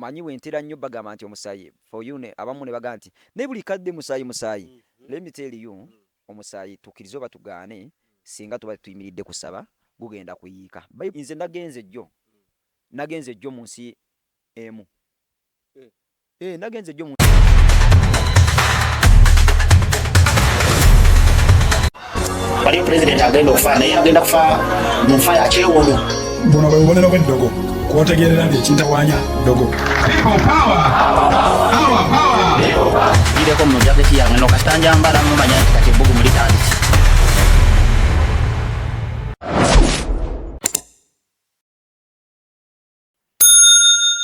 Omanyi wentera nnyo bagamba nti omusaayi for you ne abamu ne bagamba nti naye buli kadde musaayi musaayi. Let me tell you, omusaayi tukkirize oba tugaane, singa tuba tuyimiridde kusaba gugenda kuyiika. Nze nagenze jjo mu nsi emu. Nagenze jjo mu Waliyo pulezidenti agenda okufa, naye agenda kufa mu nfa ya kyewuunyo. Buno bwe bubonero bw'eddogo kwotegeerera nti ekintawaanya ddogo. Gireko mu jaketi yange no kasita njambala mumanya nti kati ebbugumu litandise.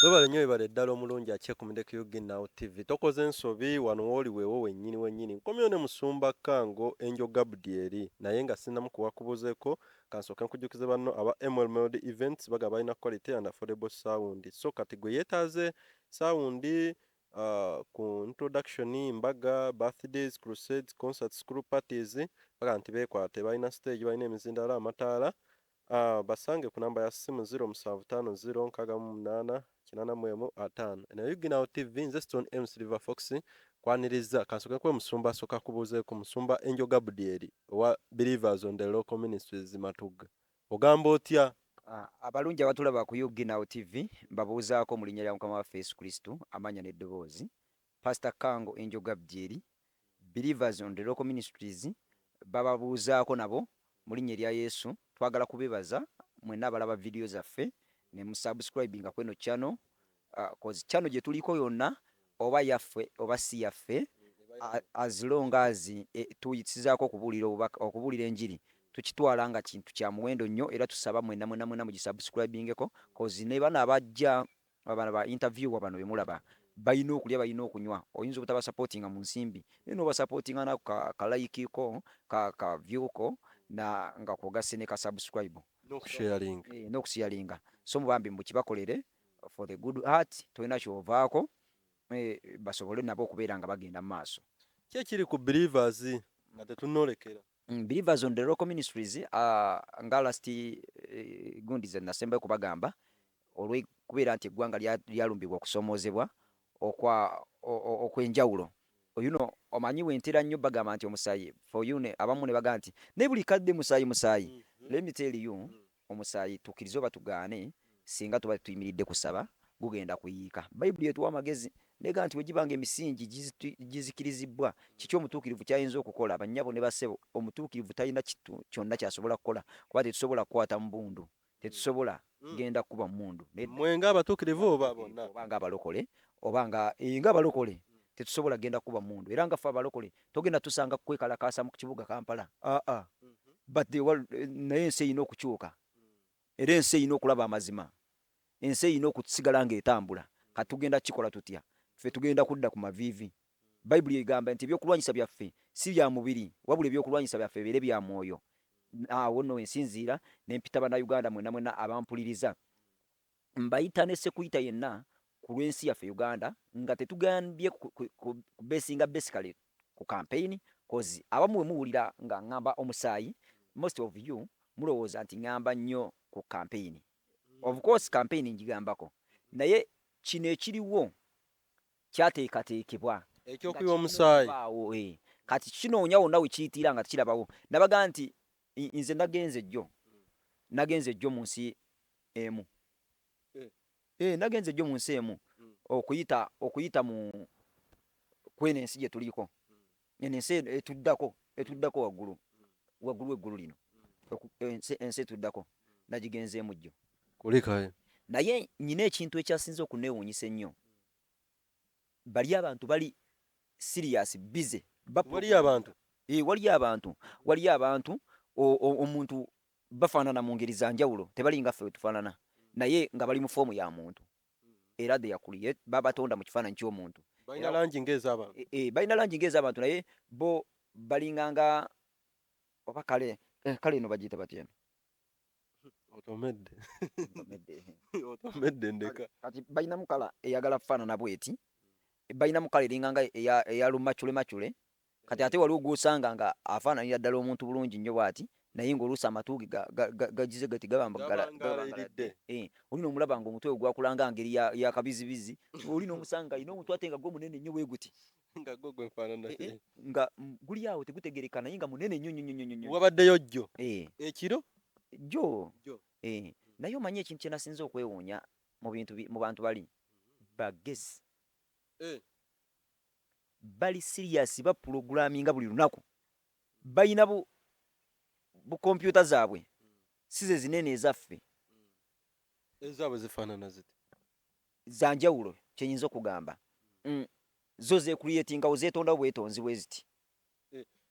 Webale nnyo, webale ddala omulungi akyekumideko UG Now TV. Tokoze ensobi, wano wooli weewo wennyini wennyini. Nkomyewo ne Musumba Kango Angel Gabriel, naye nga sinnamukuwa kubuzeeko, kansooke nkujjukize banno aba ML Melody Events bagaba balina quality and affordable sound. So kati gwe yeetaaze sound ku introduction, mbaga, birthdays, crusades, concerts, school parties, baga nti beekwate, balina stage, balina emizindalo, amataala. Basange ku namba ya simu 0750 68 81 50. Eno UG Now TV, nze Stone M Silver Fox kwaniriza. Kansooke nkuwe Musumba asooka kubuuzeeko, Musumba Angel Gabriel owa Believers on the Rock Ministries Matugga. Ogamba otya? Abalungi abatulaba ku UG Now TV, mbabuuzaako mu linnya lya Mukama waffe Yesu Kristo, amanya n'eddoboozi. Pastor Kango Angel Gabriel, Believers on the Rock Ministries bababuuzaako nabo mu linnya erya Yesu. Twagala kubebaza mwenna abalaba vidiyo zaffe ne musubscribinga kweno channel, cause channel gye tuliko yonna, oba yaffe oba si yaffe, as long as tuyisizaako okubuulira obubaka, okubuulira enjiri, tukitwala nga kintu kya muwendo nnyo. Era tusaba mwenna mwenna mwenna mugisubscribingeko, cause ne bano abajja, abana ba interview bano bemulaba, balina okulya, balina okunywa. Oyinza obutabasupportinga mu nsimbi, naye n'obasupportinga nako ka like ko, ka view ko, na nga kwogasse ne ka subscribe. N'okusharinga. N'okusharinga. So mubambi mukibakolere for the good heart, tolina kyovaako, basobole nabo okubeera nga bagenda mu maaso. Ki ekiri ku Believers nga tetunnolekera? Believers on the Rock Ministries, nga last gundi ze nasembayo kubagamba, olw'okubeera nti eggwanga lyalumbibwa okusoomoozebwa okw'enjawulo. Oyuno omanyi wentera nnyo bagamba nti omusaayi for you ne abamu ne bagamba nti naye buli kadde musaayi musaayi. Let me tell you, omusaayi tukkirize oba tugaane, singa tuba tuyimiridde kusaba gugenda kuyiika. Bayibuli etuwa amagezi nega nti bwe emisingi gizikirizibwa, kiki omutuukirivu kyayinza okukola? Bannyabo ne bassebo, omutuukirivu talina kitu kyonna kyasobola kukola, kuba tetusobola kukwata mbundu, tetusobola genda kukuba mmundu. Mmwe ng'abatuukirivu oba bonna? Oba ng'abalokole, oba nga ng'abalokole tetusobola genda kukuba mmundu. Era nga ffe abalokole togenda tusanga kwekalakaasa mu kibuga Kampala, aa, but naye ensi erina okukyuka, era ensi erina okulaba amazima, ensi erina okusigala ng'etambula. Kati tugenda kukikola tutya? Ffe tugenda kudda ku maviivi. Bayibuli egamba nti ebyokulwanyisa byaffe si bya mubiri, wabula ebyokulwanyisa byaffe bibeere bya mwoyo. Awo nno ensinziira nempita Bannayuganda mwenna mwenna abampuliriza, mbayita ne sekuyita yenna ku lw'ensi yaffe Uganda, nga tetugambye kubesinga basically ku campaign, cause abamu bwe muwulira nga ŋŋamba omusaayi, most of you mulowooza nti ŋŋamba nnyo ku campaign. Of course campaign ngigambako, naye kino ekiriwo kyateekateekebwa. Ekyokuyiwa omusaayi. Kati kinoonya wonna we kiyitira nga tekirabawo. Nabaga nti nze nagenze jjo mu nsi emu. Nagenze jjo mu nsi emu okuyita mu kweno ensi gye tuliko, eno ensi etuddako waggulu waggulu eggulu lino, ensi etuddako nagigenzeemu jjo. Kulikayo. Naye nyina ekintu ekyasinze okuneewuunyisa ennyo, bali abantu bali serious, busy. Waliyo abantu? Waliyo abantu, omuntu bafaanana mu ngeri za njawulo, tebali nga ffe bwe tufaanana, naye nga bali mu form ya muntu, era they are create, babatonda mu kifaananyi ky'omuntu. Balina langi ng'ez'abantu? Balina langi ng'ez'abantu, naye bo balinganga oba kale eno bagiyita batya eno? Otomedde. Otomedde, ndeka. Kati balinamu colour eyagala kufaanana bweti, balinamu colour eringanga eya lumacule macule. Kati ate waliwo gw'osanga nga afaananira ddala omuntu bulungi nnyo bw'ati. Naye ng'oluusi amatu ge gagize gati gabangaaliridde. Oli n'omulaba ng'omutwe gwe gwakula nga ngeri ya kabizibizi, oli n'omusanga alina omutwe ate nga gwo munene nnyo bwe guti. Nga gwo gwefaanana ki? Nga guli awo tegutegeereka naye nga munene nnyo nnyo nnyo nnyo nnyo. Wabaddeyo jjo? Ekiro? Jjo. Naye omanyi ekintu kye nasinze okwewuunya mu bintu mu bantu bali bagezi. Bali serious, bapulogulaminga buli lunaku. Balina bu kompyuta zaabwe, si ze zinene ezaffe. Ezaabwe zifaanana ziti? Za njawulo kye nnyinza okugamba. Zo zeecreatingawo, zeetondawo bwetonzi bwe ziti.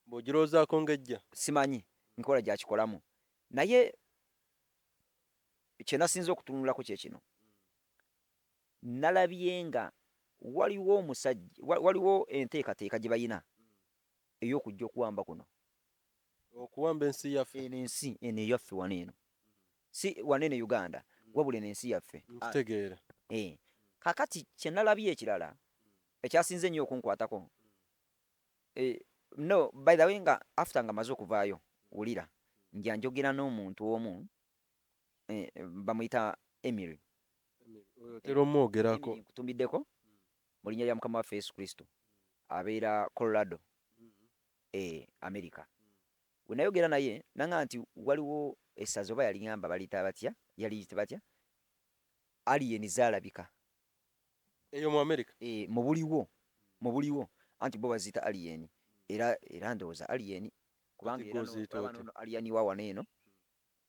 Bw'ogirowoozaako ng'ejja? Simanyi nkola gy'akikolamu. Naye kye nasinze okutunulako kye kino. Nalabye nga waliwo omusajja, waliwo enteekateeka gye balina ey'okujja okuwamba kuno. Okuwamba ensi yaffe. Eno ensi eno eyaffe wano eno. Si wano eno Uganda, wabula eno ensi yaffe. Nkitegeera. Kaakati kye nalabye ekirala ekyasinze ennyo okunkwatako, no, by the way, nga after nga maze okuvaayo, wulira, nja njogera n'omuntu omu, bamuyita Emily. Otera omwogerako. Emily nkutumiddeko mu linnya lya Mukama waffe Yesu Kristo. Abeera Colorado, America. We nayogera naye nanga nti waliwo essaza oba yaliŋŋamba baliyita batya, yaliyita batya, alien zaalabika. Eyo mu America? Mu buliwo anti bo baziyita alien, era ndowooza alien kubanga era nono alien wa wano eno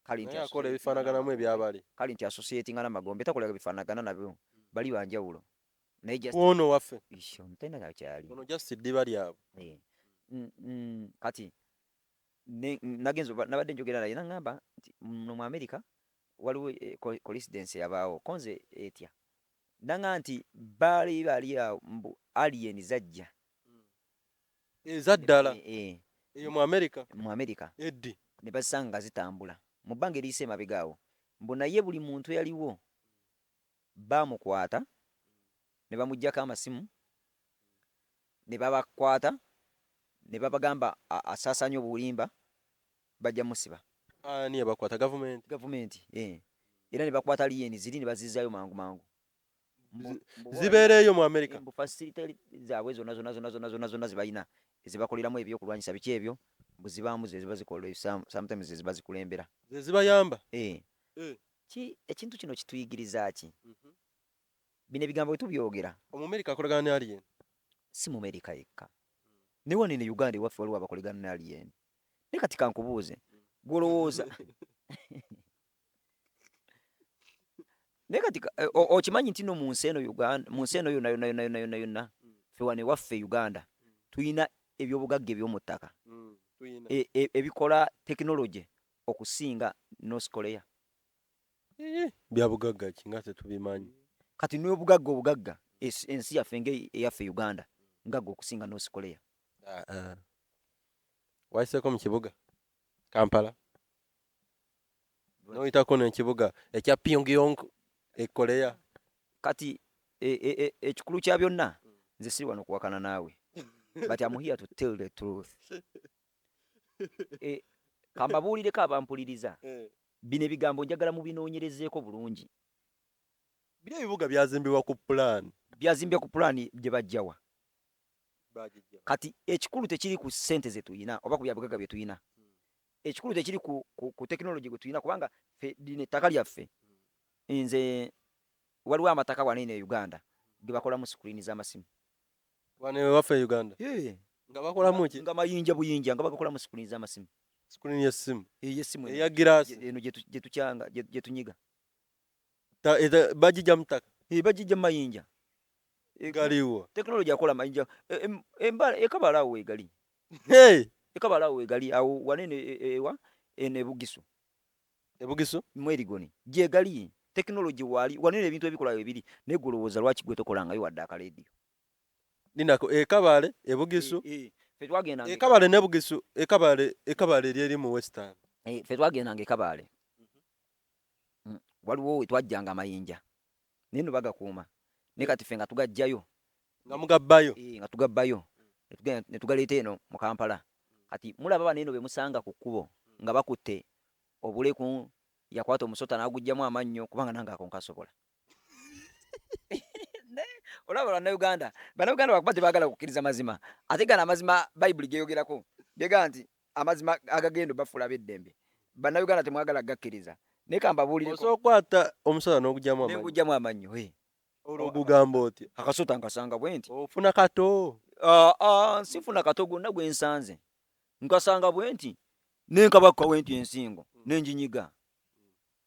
kale nti akola ebifaanaganamu ebyabali. Kale nti associatinga n'amagombe, takola bifaanagana nabyo, bali banjawulo. Naye just ono waffe. Isho, talina kyali. Ono just ddiba lyabwe. Kati nagenze nabadde njogera naye naŋŋamba nti muno mu America waliwo coincidence yabaawo konze etya. Naŋŋamba nti baali bali awo mbu alien zajja. Ezaddala? Eyo mu America? Mu America. Eddi? Ne bazisanga nga zitambula. Mu bbanga eriyise emabega awo. Mbu naye buli muntu eyaliwo baamukwata ne bamuggyako amasimu ne babakwata ne babagamba asaasaanya obulimba bajja musiba. Ani yabakwata? Gavumenti? Gavumenti. Era ne bakwata alien ziri ne bazizzaayo mangu mangu. Zibeera eyo mu America? Mbu facility zaabwe zonna zonna zonna zonna zonna zonna ze balina ezibakoleramu ebyokulwanyisa biki ebyo, mbu zibaamu ze ziba zikola, sometimes ze ziba zikulembera. Ze zibayamba? Ki ekintu kino kituyigiriza ki? Bino ebigambo bwe tubyogera. Omumerika akolagana ne alien? Si Mumerika yekka. Ne wano eno Uganda ewaffe waliwo abakolagana ne alien. Naye kati kankubuuze, gw'olowooza naye kati okimanyi nti no mu nsi eno Uganda, mu nsi eno yonna yonna yonna yonna yonna yonna, ffe wano ewaffe Uganda tulina ebyobugagga eby'omu ttaka ebikola tekinologi okusinga North Korea. Byabugagga ki nga tetubimanyi? Kati n'obugagga obugagga ensi yaffe nga eyaffe Uganda ngagga okusinga North Korea. Wayiseeko mu kibuga Kampala? N'oyitako n'ekibuga ekya Pyongyang e Korea? Kati ekikulu kya byonna, nze siri wano kuwakana naawe, but I'm here to tell the truth. Kambabuulireko abampuliriza, bino ebigambo njagala mubinoonyerezeeko bulungi. Biri ebibuga byazimbibwa ku pulaani. Byazimbibwa ku pulaani gye bajjawa? Kati ekikulu tekiri ku ssente ze tuyina oba ku byabugagga bye tuyina. Ekikulu tekiri ku tekinologi gwe tuyina, kubanga ffe lino ettaka lyaffe. Nze waliwo amataka wano eno e Uganda ge bakolamu screen z'amasimu. Wano ewaffe e Uganda? Nga bakolamu ki? Nga mayinja buyinja, nga bagakolamu screen z'amasimu. Screen y'essimu? Ey'essimu. Eya giraasi? Eno gye tukyanga, gye tunyiga. Bagijja mu ttaka? Bagijja mu mayinja. Galiwa? Tekinologi akola mayinja. Ekabala awo weegali. Ekabala awo weegali, awo wano eno ewa eno e Bugisu. E Bugisu? Mu Erigoni. Gye gali. Tekinologi waali, wano eno ebintu ebikola webiri, naye ggwe olowooza lwaki ggwe tokolangayo wadde akaleediyo? Linako e Kabale, e Bugisu. Ffe twagendanga e Kabale ne Bugisu, e Kabale, e Kabale eri mu Western. Ffe twagendanga e Kabale. Waliwo we twajjanga amayinja. Naye nno bagakuuma. Naye kati ffe nga tugaggyayo. Nga mugabbayo? Nga tugabbayo. Ne tugaleeta eno mu Kampala. Kati mulaba bano eno be musanga ku kkubo. Nga bakutte obuleku, yakwata omusota n'agugyamu amannyo, kubanga nange ako nkasobola. Olaba Bannayuganda, Bannayuganda bakuba tebaagala kukkiriza mazima, ate gano amazima Bayibuli geyogerako, gegaa nti amazima agagenda obafuula ab'eddembe. Bannayuganda temwagala kugakkiriza, naye kambabuulireko. Osobola okukwata omusota n'ogugyamu amannyo? Nengugyamu amannyo. Olwo ogugamba otya? Akasota nkasanga bwe nti. Ofuna kato? Sifuna kato, gwonna gwe nsanze nkasanga bwe nti, nenkabakka bwe nti ensingo nenjinyiga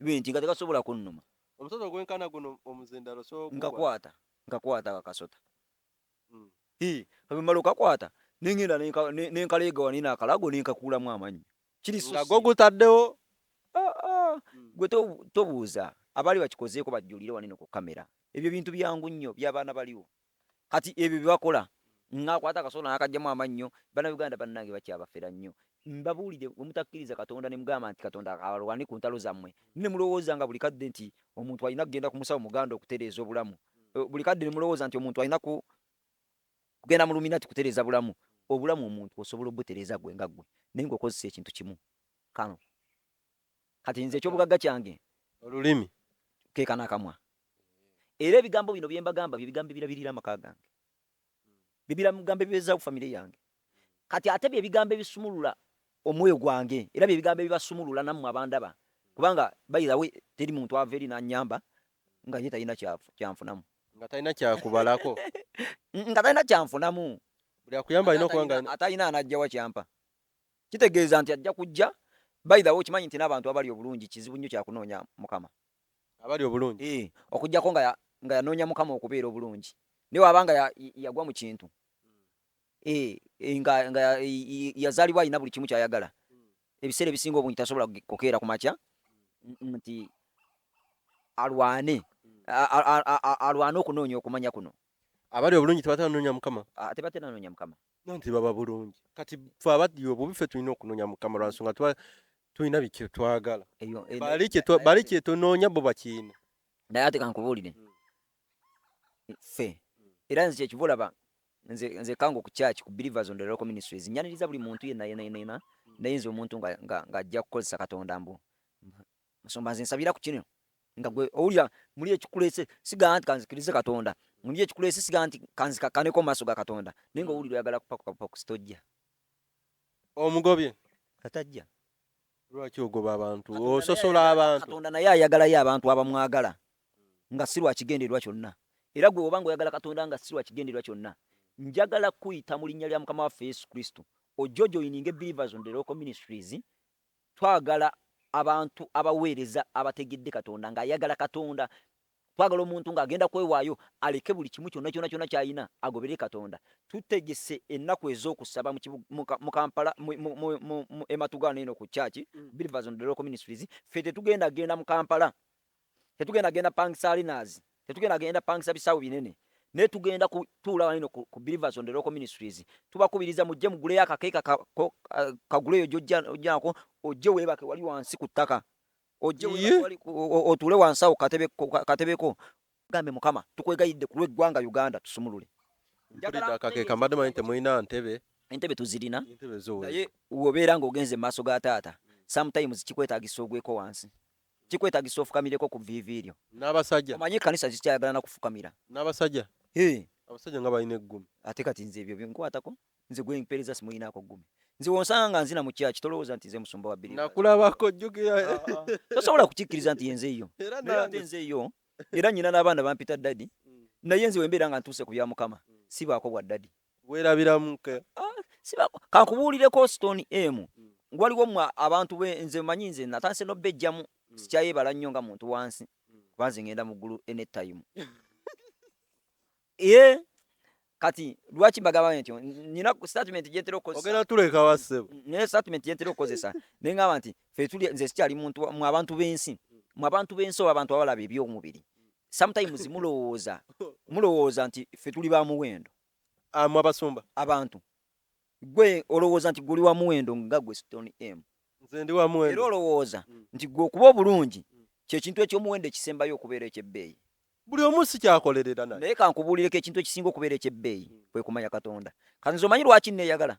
bwe nti nga tekasobola kunnuma. Omusota ogwenkana guno omuzindalo osobola okugukwata? Nkakwata, nkakwata akasota. Bwemmala okakwata nengenda nenkaleega wano eno akalago nenkakuulamu amannyo. Kiri Nga gwo gutaddewo? Gwe tobuuza abaali bakikozeeko bajjulire wano eno ku kamera. Ebyo bintu byangu nnyo by'abaana baliwo. Kati ebyo bye bakola, ng'akwata akasolo n'akagyamu amannyo. Bannayuganda bannange bakyabafera nnyo. Mbabuulire, bwe mutakkiriza Katonda ne mugamba nti Katonda alwane ku ntalo zammwe, ne mulowooza nga buli kadde nti omuntu alina kugenda ku musawo muganda okutereeza obulamu, buli kadde ne mulowooza nti omuntu alina kugenda mu Luminati kutereeza bulamu. Obulamu omuntu osobola obutereeza gwe nga ggwe, naye ng'okozesa ekintu kimu kano. Kati nze ekyobugagga kyange olulimi ke kano akamwa, era ebigambo bino bye mbagamba bye bigambo ebirabirira amaka gange, bye bigambo ebibeezaawo famire yange. Kati ate bye bigambo ebisumulula omwoyo gwange, era bye bigambo ebibasumulula nammwe abandaba, kubanga by the way teri muntu ava eri n'annyamba nga ye talina kyanfunamu, Nga talina kyakubalako? Nga talina kyanfunamu. Buli akuyamba alina okuba nga Atalina anajjawa kyampa, kitegeeza nti ajja kujja. By the way, okimanyi nti n'abantu abali obulungi kizibu nnyo kyakunoonya Mukama? Abali obulungi? Okuggyako nga yanoonya Mukama okubeera obulungi, naye waba nga yagwa mu kintu, nga yazaalibwa alina buli kimu kyayagala, ebiseera ebisinga obungi tasobola kukeera ku makya nti alwane alwane okunoonya okumanya kuno. Abali obulungi tebatera kunoonya Mukama? Tebatera noonya Mukama. Nti baba bulungi. Kati ffe abali obubi, ffe tulina okunoonya Mukama lwa nsonga tuba tulina biki twagala. Bali kye tunoonya bo bakiina. Naye ate kankubuulire, ffe era nze kyekiva olaba nze kango ku church, ku Believers on the Rock Ministries, nyaniriza buli muntu yenna yenna yenna yenna. Naye nze omuntu ng'ajja kukozesa Katonda mbu musumba nze nsabira ku kino, nga gwe owulira muli ekikuleese, sigamba nti kanzikirize Katonda, muli ekikuleese, sigamba nti kanzikakkaneko mu maaso ga Katonda, naye nga owulira oyagala kupakuka bupakusi, tojja. Omugobye? Katajja. Lwaki ogoba abantu, ososola abantu? Katonda naye ayagalayo abantu abamwagala nga si lwa kigendererwa kyonna. Era gwe oba nga oyagala Katonda nga si lwa kigendererwa kyonna, njagala kuyita mu linnya lya Mukama waffe Yesu Kristo, ojja ojoyininga Believers on the Rock Ministries. Twagala abantu abaweereza abategedde Katonda, ng'ayagala Katonda. Twagala omuntu ng'agenda kwewaayo aleke buli kimu kyonna kyonna kyonna ky'alina agobere Katonda. Tutegese ennaku ez'okusaba mu Kampala, Ematugano eno ku church, Believers on the Rock Ministries. Ffe tetugenda genda mu Kampala, tetugenda genda pangisa arenas, tetugenda genda pangisa bisaawe binene, naye tugenda kutuula wano ku Believers on the Rock Ministries. Tubakubiriza mujje muguleyo akakeeka kaguleyo gy'ojjako, ojje weebake wali wansi ku ttaka, ojje otuule wansi awo katebeko, gambe Mukama tukwegayidde ku lw'eggwanga Uganda tusumulule. Mpulidde akakeeka, mbadde manyi temulina ntebe. Entebe tuzirina, naye wobeera ng'ogenze mu maaso ga taata, sometimes kikwetaagisa ogweko wansi, kikwetaagisa ofukamireko ku viivi lyo. N'abasajja? Omanyi ekkanisa zikyayagala na kufukamira. N'abasajja? Abasajja nga balina eggumi. Ate kati nze ebyo binkwatako, nze gwe mpeereza simulinaako ggumi. Nze wonsanga nga nzina mu kyaki, tolowooza nti nze musumba wa bbiri. Nakulabako, jjukira. Tosobola kukikkiriza nti yenze yo, naye ate nze yo, era nyina n'abaana bampita daddy. Naye nze wembeera nga ntuuse ku bya Mukama, sibaako bwa daddy. Weerabiramu? Sibaako. Kankubuulireko, Stone M, waliwo mmwe abantu be nze manyi, nze natandise n'obbejjamu, sikyayebala nnyo nga muntu wansi, kuba nze ngenda mu ggulu anytime. Ye kati lwaki mbagamba ntyo? Nina statement gye ntera okukozesa. Ogenda tuleka wa, ssebo? Nina statement gye ntera okukozesa naye ngamba nti ffe tuli, nze sikyali muntu mwe abantu b'ensi, mwe abantu b'ensi oba abantu abalaba ebyomubiri. Sometimes mulowooza nti ffe tuli ba muwendo. Mwe abasumba? Abantu, gwe olowooza nti gwe oli wa muwendo nga gwe Stone M? Nze ndi wa muwendo. Era olowooza nti gwe okuba obulungi kyekintu ekyomuwendo ekisembayo okubeera ekyebbeeyi. Buli omu si kyakolerera naye. Naye kankubuulireko, ekintu ekisinga okubeera ekyebbeeyi kwe kumanya Katonda. Kati nze omanyi lwaki neeyagala?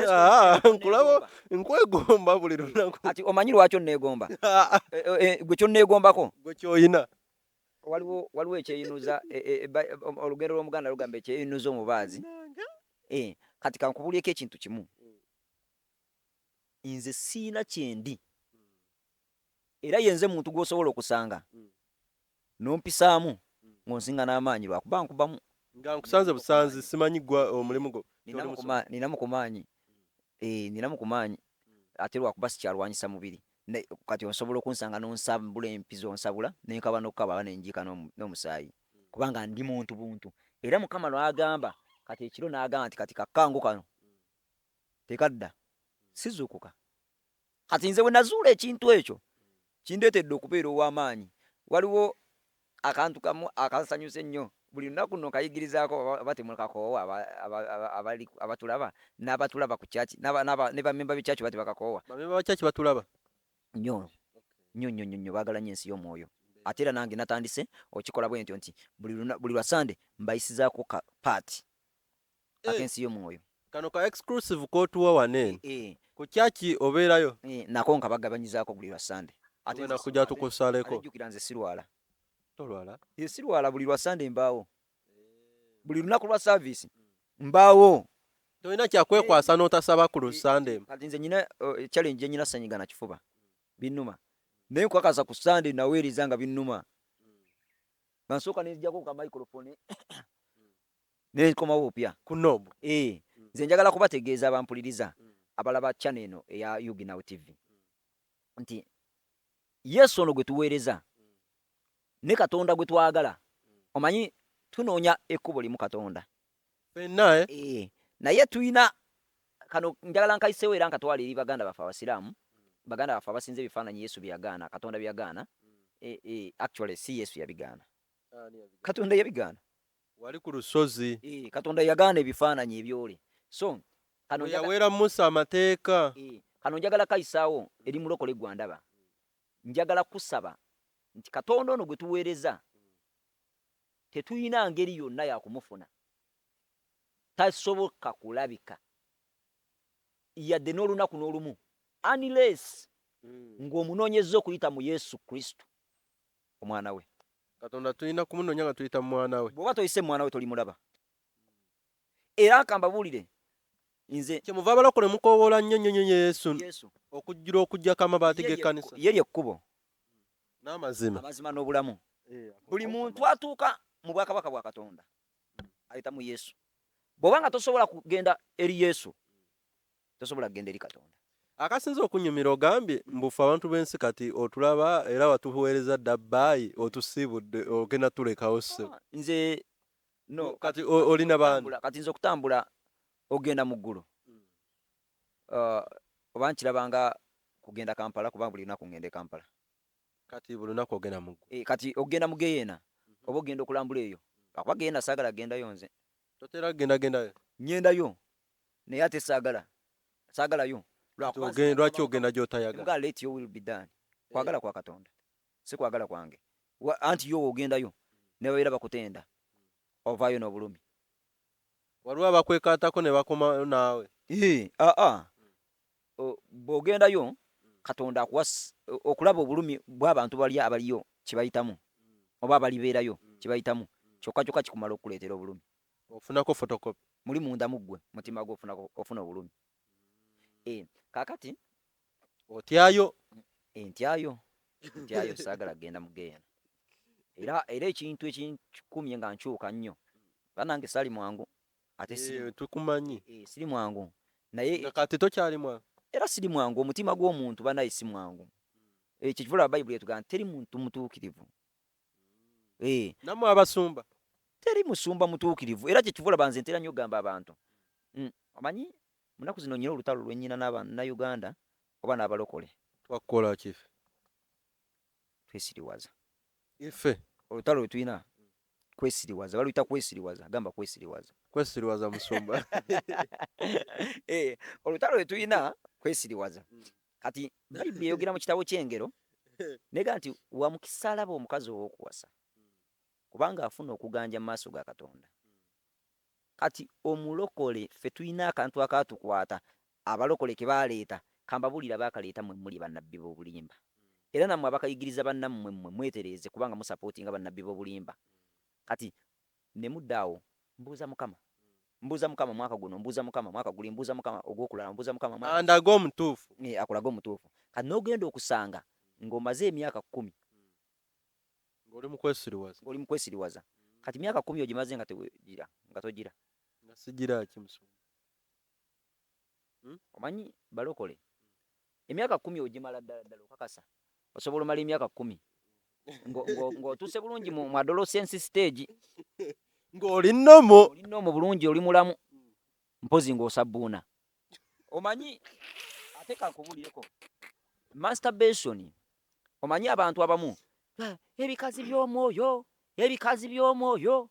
Ah, nkulaba nkwegomba buli lunaku. Ati omanyi lwaki onneegomba? Gwe kyonneegombako, Gwe kyoyina. Waliwo ekyeyinuza, olugendo lw'Omuganda lugamba ekyeyinuza omubaazi. Kati kankubulyeko ekintu kimu, nze siina kyendi, era yenze muntu gw'osobola okusanga nompisaamu ng'onsinga n'amaanyi, lwakuba nkubamu. Nga nkusanze busanzi, simanyi gwa omulimu gwo. Ninamu ku maanyi, ninamu ku maanyi, ate lwakuba sikyalwanyisa mubiri. Kati osobola okunsanga nonsabula empizo, onsabula nenkaba n'okukaba nenjiika n'omusaayi, kubanga ndi muntu buntu. Era Mukama lwagamba kati ekiro n'agamba nti kati kakkangu kano tekadda, sizuukuka. Kati nze bwe nazuula ekintu ekyo, kindeetedde okubeera ow'amaanyi. Waliwo akantu kamu akansanyusa ennyo, buli lunaku nno nkayigirizaako oba temukakoowa, abatulaba n'abatulaba ku kyaki ne bamemba b'ekyaki oba tebakakoowa. Bamemba ba kyaki batulaba? Nnyo nnyo nnyo nnyo nnyo, baagala nnyo ensi y'omwoyo. Ate era nange natandise okikola bwe ntyo nti buli lwa Sande mbayisizaako ka part ak'ensi y'omwoyo. Kano ka exclusive k'otuwa wano eno. Ku kyaki obeerayo? Nako nkabagabanyizaako buli lwa Sande. Ate Tugenda kujja tukusaleko. Ate jjukira nze sirwala. Tolwala? Sirwala, buli lwa Sande mbaawo, buli lunaku lwa service mbaawo. Tolina kyakwekwasa n'otasaba ku Lusande? Kati nze nyina challenge gye nyina, sanyiga na kifuba binnuma, naye nkwakasa ku Sande naweereza nga binnuma, nga nsooka nenzijako ka microphone nenkomawo bupya. Ku nobu. Nze njagala kubategeeza abampuliriza, abalaba channel eno eya Ug Now TV, nti Yesu ono gwe tuweereza ne Katonda gwe twagala, omanyi tunoonya ekkubo limu, Katonda. Ffenna, eh? Naye tuyina kano, njagala nkayiseewo era nkatwala eri baganda baffe Abasiraamu, baganda baffe abasinza ebifaananyi Yesu bye yagaana, Katonda bye yagaana. Actually si Yesu yabigaana, Katonda yabigaana. Wali ku lusozi. Katonda yagaana ebifaananyi ebyole. So kano bwe yaweera Musa amateeka. Kano njagala kayisaawo eri mulokole gwandaba, njagala kusaba nti Katonda ono gwe tuweereza tetulina ngeri yonna yakumufuna, tasoboka kulabika yadde n'olunaku n'olumu unless ng'omunoonyezza okuyita mu Yesu Kristo omwana we. Katonda tulina kumunoonya nga tuyita mu mwana we. Bw'oba toyise mu mwana we, tolimulaba. Era kambabuulire nze Kyemuva abalokole mukoowoola nnyo nnyo nnyo Yesu Yesu okujjula okuggyako amabaati g'ekkanisa. Ye lyekkubo, n'amazima, amazima n'obulamu. Buli muntu atuuka mu bwakabaka bwa Katonda ayita mu Yesu. Bw'oba nga tosobola kugenda eri Yesu, tosobola kugenda eri Katonda. Akasinza okunyumira, ogambye mbufe abantu b'ensi, kati otulaba era watuweereza dda bbaayi, otusiibudde, ogenda tulekawo ssebo. Ah, nze no. Kati olina baani? Kati nze okutambula ogenda mu ggulu, oba nkirabanga kugenda Kampala, kubanga buli lunaku ngenda e Kampala. Kati buli lunaku ogenda mu ggulu? Kati ogenda mu geyeena oba ogenda okulambula eyo, akuba geyeena saagala gendayo nze. Totera kugendagendayo? Nyendayo, naye ate saagala, saagalayo. Lwakuba Lwaki ogenda gy'otayagala? Nga let your will be done, kwagala kwa Katonda, si kwagala kwange. Anti yo ogendayo ne babeera bakutenda, ovaayo n'obulumi. Waliwo abakwekaatako ne bakoma naawe? Aa, bw'ogendayo Katonda akuwa okulaba obulumi bw'abantu bali abaliyo kye bayitamu, oba abalibeerayo kye bayitamu, kyokka kyokka kikumala okukuleetera obulumi. Ofunako photocopy. Muli munda mu ggwe, mutima gwo ofunako, ofuna obulumi. Kaakati Otyayo? Ntyayo, ntyayo, saagala kugenda mu geyeena. Era ekintu ekinkumye nga nkyuka nnyo, banange saali mwangu ate Tukumanyi. Siri mwangu naye Nga kati tokyali mwangu? Era siri mwangu. Omutima gw'omuntu banaye si mwangu. Ekyo kivula Bayibuli etugamba nti teri muntu mutuukirivu. Nammwe abasumba? Teri musumba mutuukirivu. Era kyekivula banze ntera nnyo okugamba abantu, omanyi munaku zino nyina olutalo lwennyina n'Abannayuganda oba n'abalokole. Twakukola ki ffe? Twesiriwaza. Ife? Olutalo lwe tulina kwesiriwaza, baluyita kwesiriwaza, gamba kwesiriwaza. Kwesiriwaza, musumba. Olutalo lwe tulina kwesiriwaza. Kati Bayibuli eyogera mu kitabo ky'Engero nega nti wa mukisa alaba omukazi ow'okuwasa, kubanga afuna okuganja mu maaso ga Katonda. Kati omulokole ffe tulina akantu akatukwata. Abalokole ke baleeta, kambabuulira, baakaleeta mmwe muli bannabbi b'obulimba, era nammwe abakayigiriza bannammwe, mmwe mwetereeze, kubanga musupportinga bannabbi b'obulimba. Kati ne mudda awo, mbuuza Mukama, mbuuza Mukama mwaka guno, mbuuza Mukama mwaka guli, mbuuza Mukama ogwokulala, mbuuza Mukama andaga omutuufu. Akulaga omutuufu. Kati n'ogenda okusanga ng'omaze emyaka 10 ng'oli mu kwesiriwaza. Ng'oli mu kwesiriwaza. Kati myaka 10 ogimaze nga tegira, nga togira. Nga sigira ki, musumba? Omanyi balokole emyaka 10 ogimala ddala ddala? Okakasa osobola omala emyaka 10 ng'otuuse bulungi mu adolescence stage? Ng'oli nnomo. Oli nnomo bulungi, oli mulamu, mpozi ng'osabbuuna. Omanyi ate kankubulireko, masturbation, omanyi abantu abamu, "Ah, ebikazi by'omwoyo, ebikazi by'omwoyo."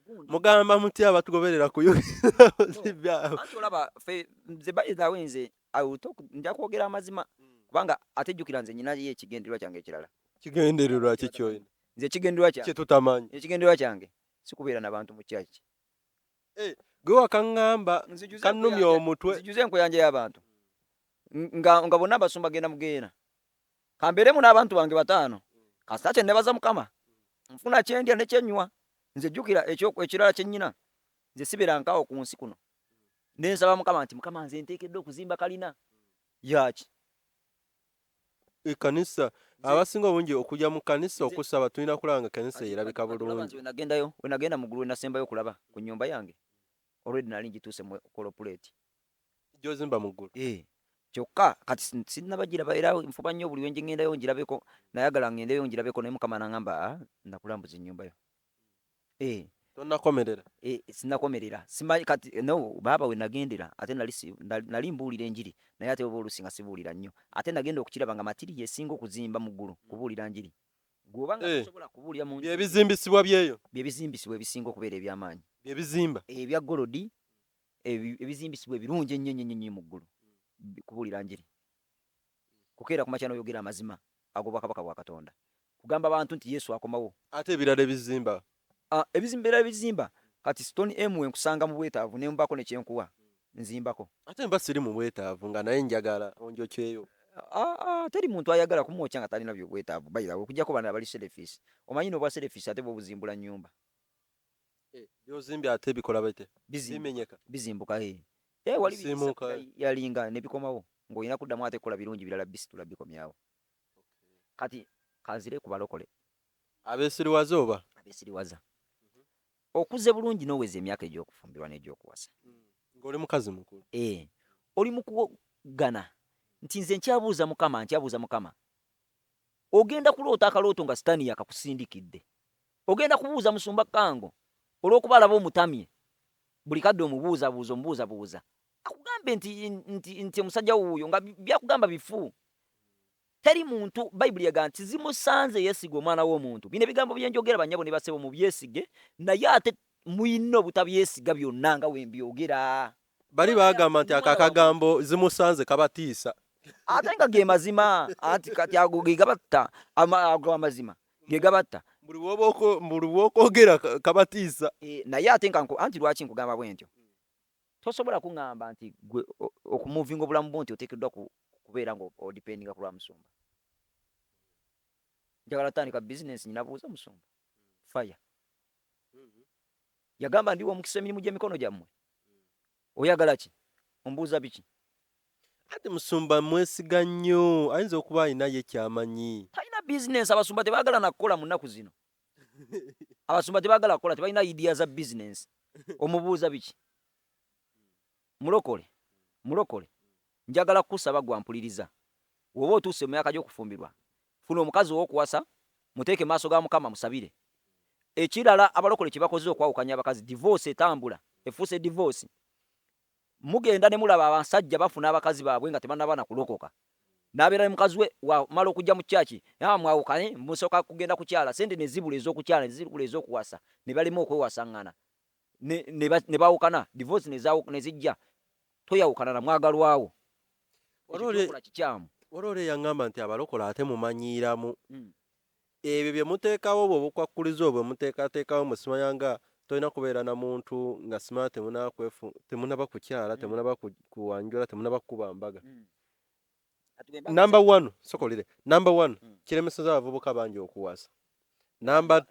Gundi. Mugamba mutya abatugoberera ku byabwe? Anti olaba fe nze, by the way, nze I will talk, nja kwogera amazima, kubanga ate jjukira nze nyinayo ekigendererwa kyange ekirala. Kigendererwa ki kyoyina? Nze ekigendererwa kyange Kyetutamanyi. Ekigendererwa kyange sikubeera nabantu mu kyaki. Gwe wakaŋŋamba kannumya omutwe. Nzijuze enkuyanja y'abantu nga bonna abasumba genda mugeena, kambeeremu n'abantu bange bataano, kasita kye nebaza Mukama nfuna kyendya ne kyenywa. Nze jjukira ekirala kye nnyina, nze sibeera nkaawo ku nsi kuno nensaba Mukama nti, Mukama, nze nteekeddwa okuzimba kalina yaki. Ekkanisa, abasinga obungi okujja mu kkanisa okusaba, tulina kulaba nga ekkanisa erabika Kati olaba bulungi. Nze wenagendayo, wenagenda mu ggulu, wenasembayo okulaba ku nnyumba yange, already nali ngituuse mu corporate. Gy'ozimba mu ggulu? Eh, kyokka kati sinnabagiraba, era nfuba nnyo buli lwe ngendayo ngirabeko. Nayagala ngendeyo ngirabeko, naye Mukama n'aŋŋamba, "Ah, nakulambuza ennyumba yo." Eh, Tonnakomerera? Eh, sinnakomerera, simanyi kati no baaba we nagendera. Ate nali nali mbuulira enjiri, naye ate oba oluusi nga sibuulira nnyo. Ate nagenda okukiraba nga material esinga okuzimba mu ggulu kubuulira njiri. Gweoba nga tosobola kubuulira mu njiri, Byebizimbisibwa byeyo? Byebizimbisibwa ebisinga okubeera eby'amaanyi. Byebizimba? Ebya gold, ebizimbisibwa ebirungi ennyo ennyo ennyo mu ggulu kubuulira njiri, kukeera ku makya n'oyogera amazima ag'obwakabaka bwa Katonda, kugamba abantu nti Yesu akomawo. Ate ebirala ebizimba? Ah, ebizimba ebizimba kati Stone M, wenkusanga mu bwetaavu ne mbaako ne kyenkuwa, nzimbako. Ate mba siri mu bwetaavu nga naye njagala onjokyeyo. Ah, ah, teri muntu ayagala kumwokya nga talina byobwetaavu. Bayirawe okujjako bano abali selfish. Omanyi n'obwa selfish ate bwobuzimbula nnyumba. Byozimbye ate bikola bite? Bimenyeka? Bizimbuka, eh. Eh, wali Bisiimuuka. Yalinga ne bikomawo ng'olina kuddamu ate kukola birungi birala bisitula bikomyawo. Kati kanzire ku balokole Abeesiriwaza oba? Abeesiriwaza. Okuze bulungi n'oweza emyaka egy'okufumbirwa n'egy'okuwasa, Ng'oli mukazi mukulu. Eh, oli mu kuwogana nti nze nkyabuuza Mukama, nkyabuuza Mukama. Ogenda kuloota akalooto nga Sitaani yakakusindikidde. Ogenda kubuuza musumba Kango olw'okuba alaba omutamye, buli kadde omubuuzabuuza, omubuuzabuuza, akugambe nti omusajja wuuyo nga byakugamba bifu. Teri muntu, Bayibuli yaga nti zimusanze yeesiga omwana w'omuntu. Bino ebigambo byenjogera, bannyabo ne basebo, mubyesige, naye ate muyina obutabyesiga byonna nga wembyogera. Bali bagamba nti ako akagambo zimusanze kabatiisa. Ate nga ge mazima. Anti kati ago ge gabatta, ago amazima ge gabatta. Buli bw'okwogera kabatiisa. E, naye ate nga anti lwaki nkugamba bwe ntyo, tosobola kuŋŋamba nti gwe okumuvinga obulamu bwo nti oteekeddwa kubeera nga odependinga ku lwa musumba. Njagala tandika bizinensi, nyinabuuza musumba fire. Yagamba, "Ndiwa omukisa emirimu gy'emikono gyammwe." Oyagala ki? Ombuuza biki? Ate musumba mwesiga nnyo, ayinza okuba alinayo ekyamanyi. Talina bizinensi. Abasumba tebaagala nakukola mu nnaku zino. Abasumba tebaagala kukola, tebalina idea za bizinensi. Omubuuza biki? Mulokole, mulokole, njagala kukusaba gwampuliriza, woba otuuse mu myaka gy'okufumbirwa, funa omukazi ow'okuwasa, muteeke maaso ga Mukama, musabire. Ekirala abalokole kye bakoze okwawukanya abakazi, divorce etambula efuuse divorce. Mugenda ne mulaba abasajja bafuna abakazi baabwe nga tebannaba na kulokoka, n'abeera ne mukazi we, wamala okujja mu kyaki, mwawukane, musooka kugenda kukyala, sente ne zibula ez'okukyala, ne zibula ez'okuwasa, ne balema okwewasaŋŋana, ne baawukana, divorce ne zijja. Toyawukana na mwagalwawo. Ekyo kikyamu. Waliwo oli eyaŋŋamba nti abalokole ate mumanyiiramu. Ebyo bye muteekawo, bwe obukwakkulizo bwe muteekateekawo, musimanya nga Tolina kubeera na muntu nga simala temunaba kukyala, temunaba kuwanjula, temunaba kukuba mbaga. Number one, sokolire, number one, kiremeseza abavubuka bangi okuwasa. Number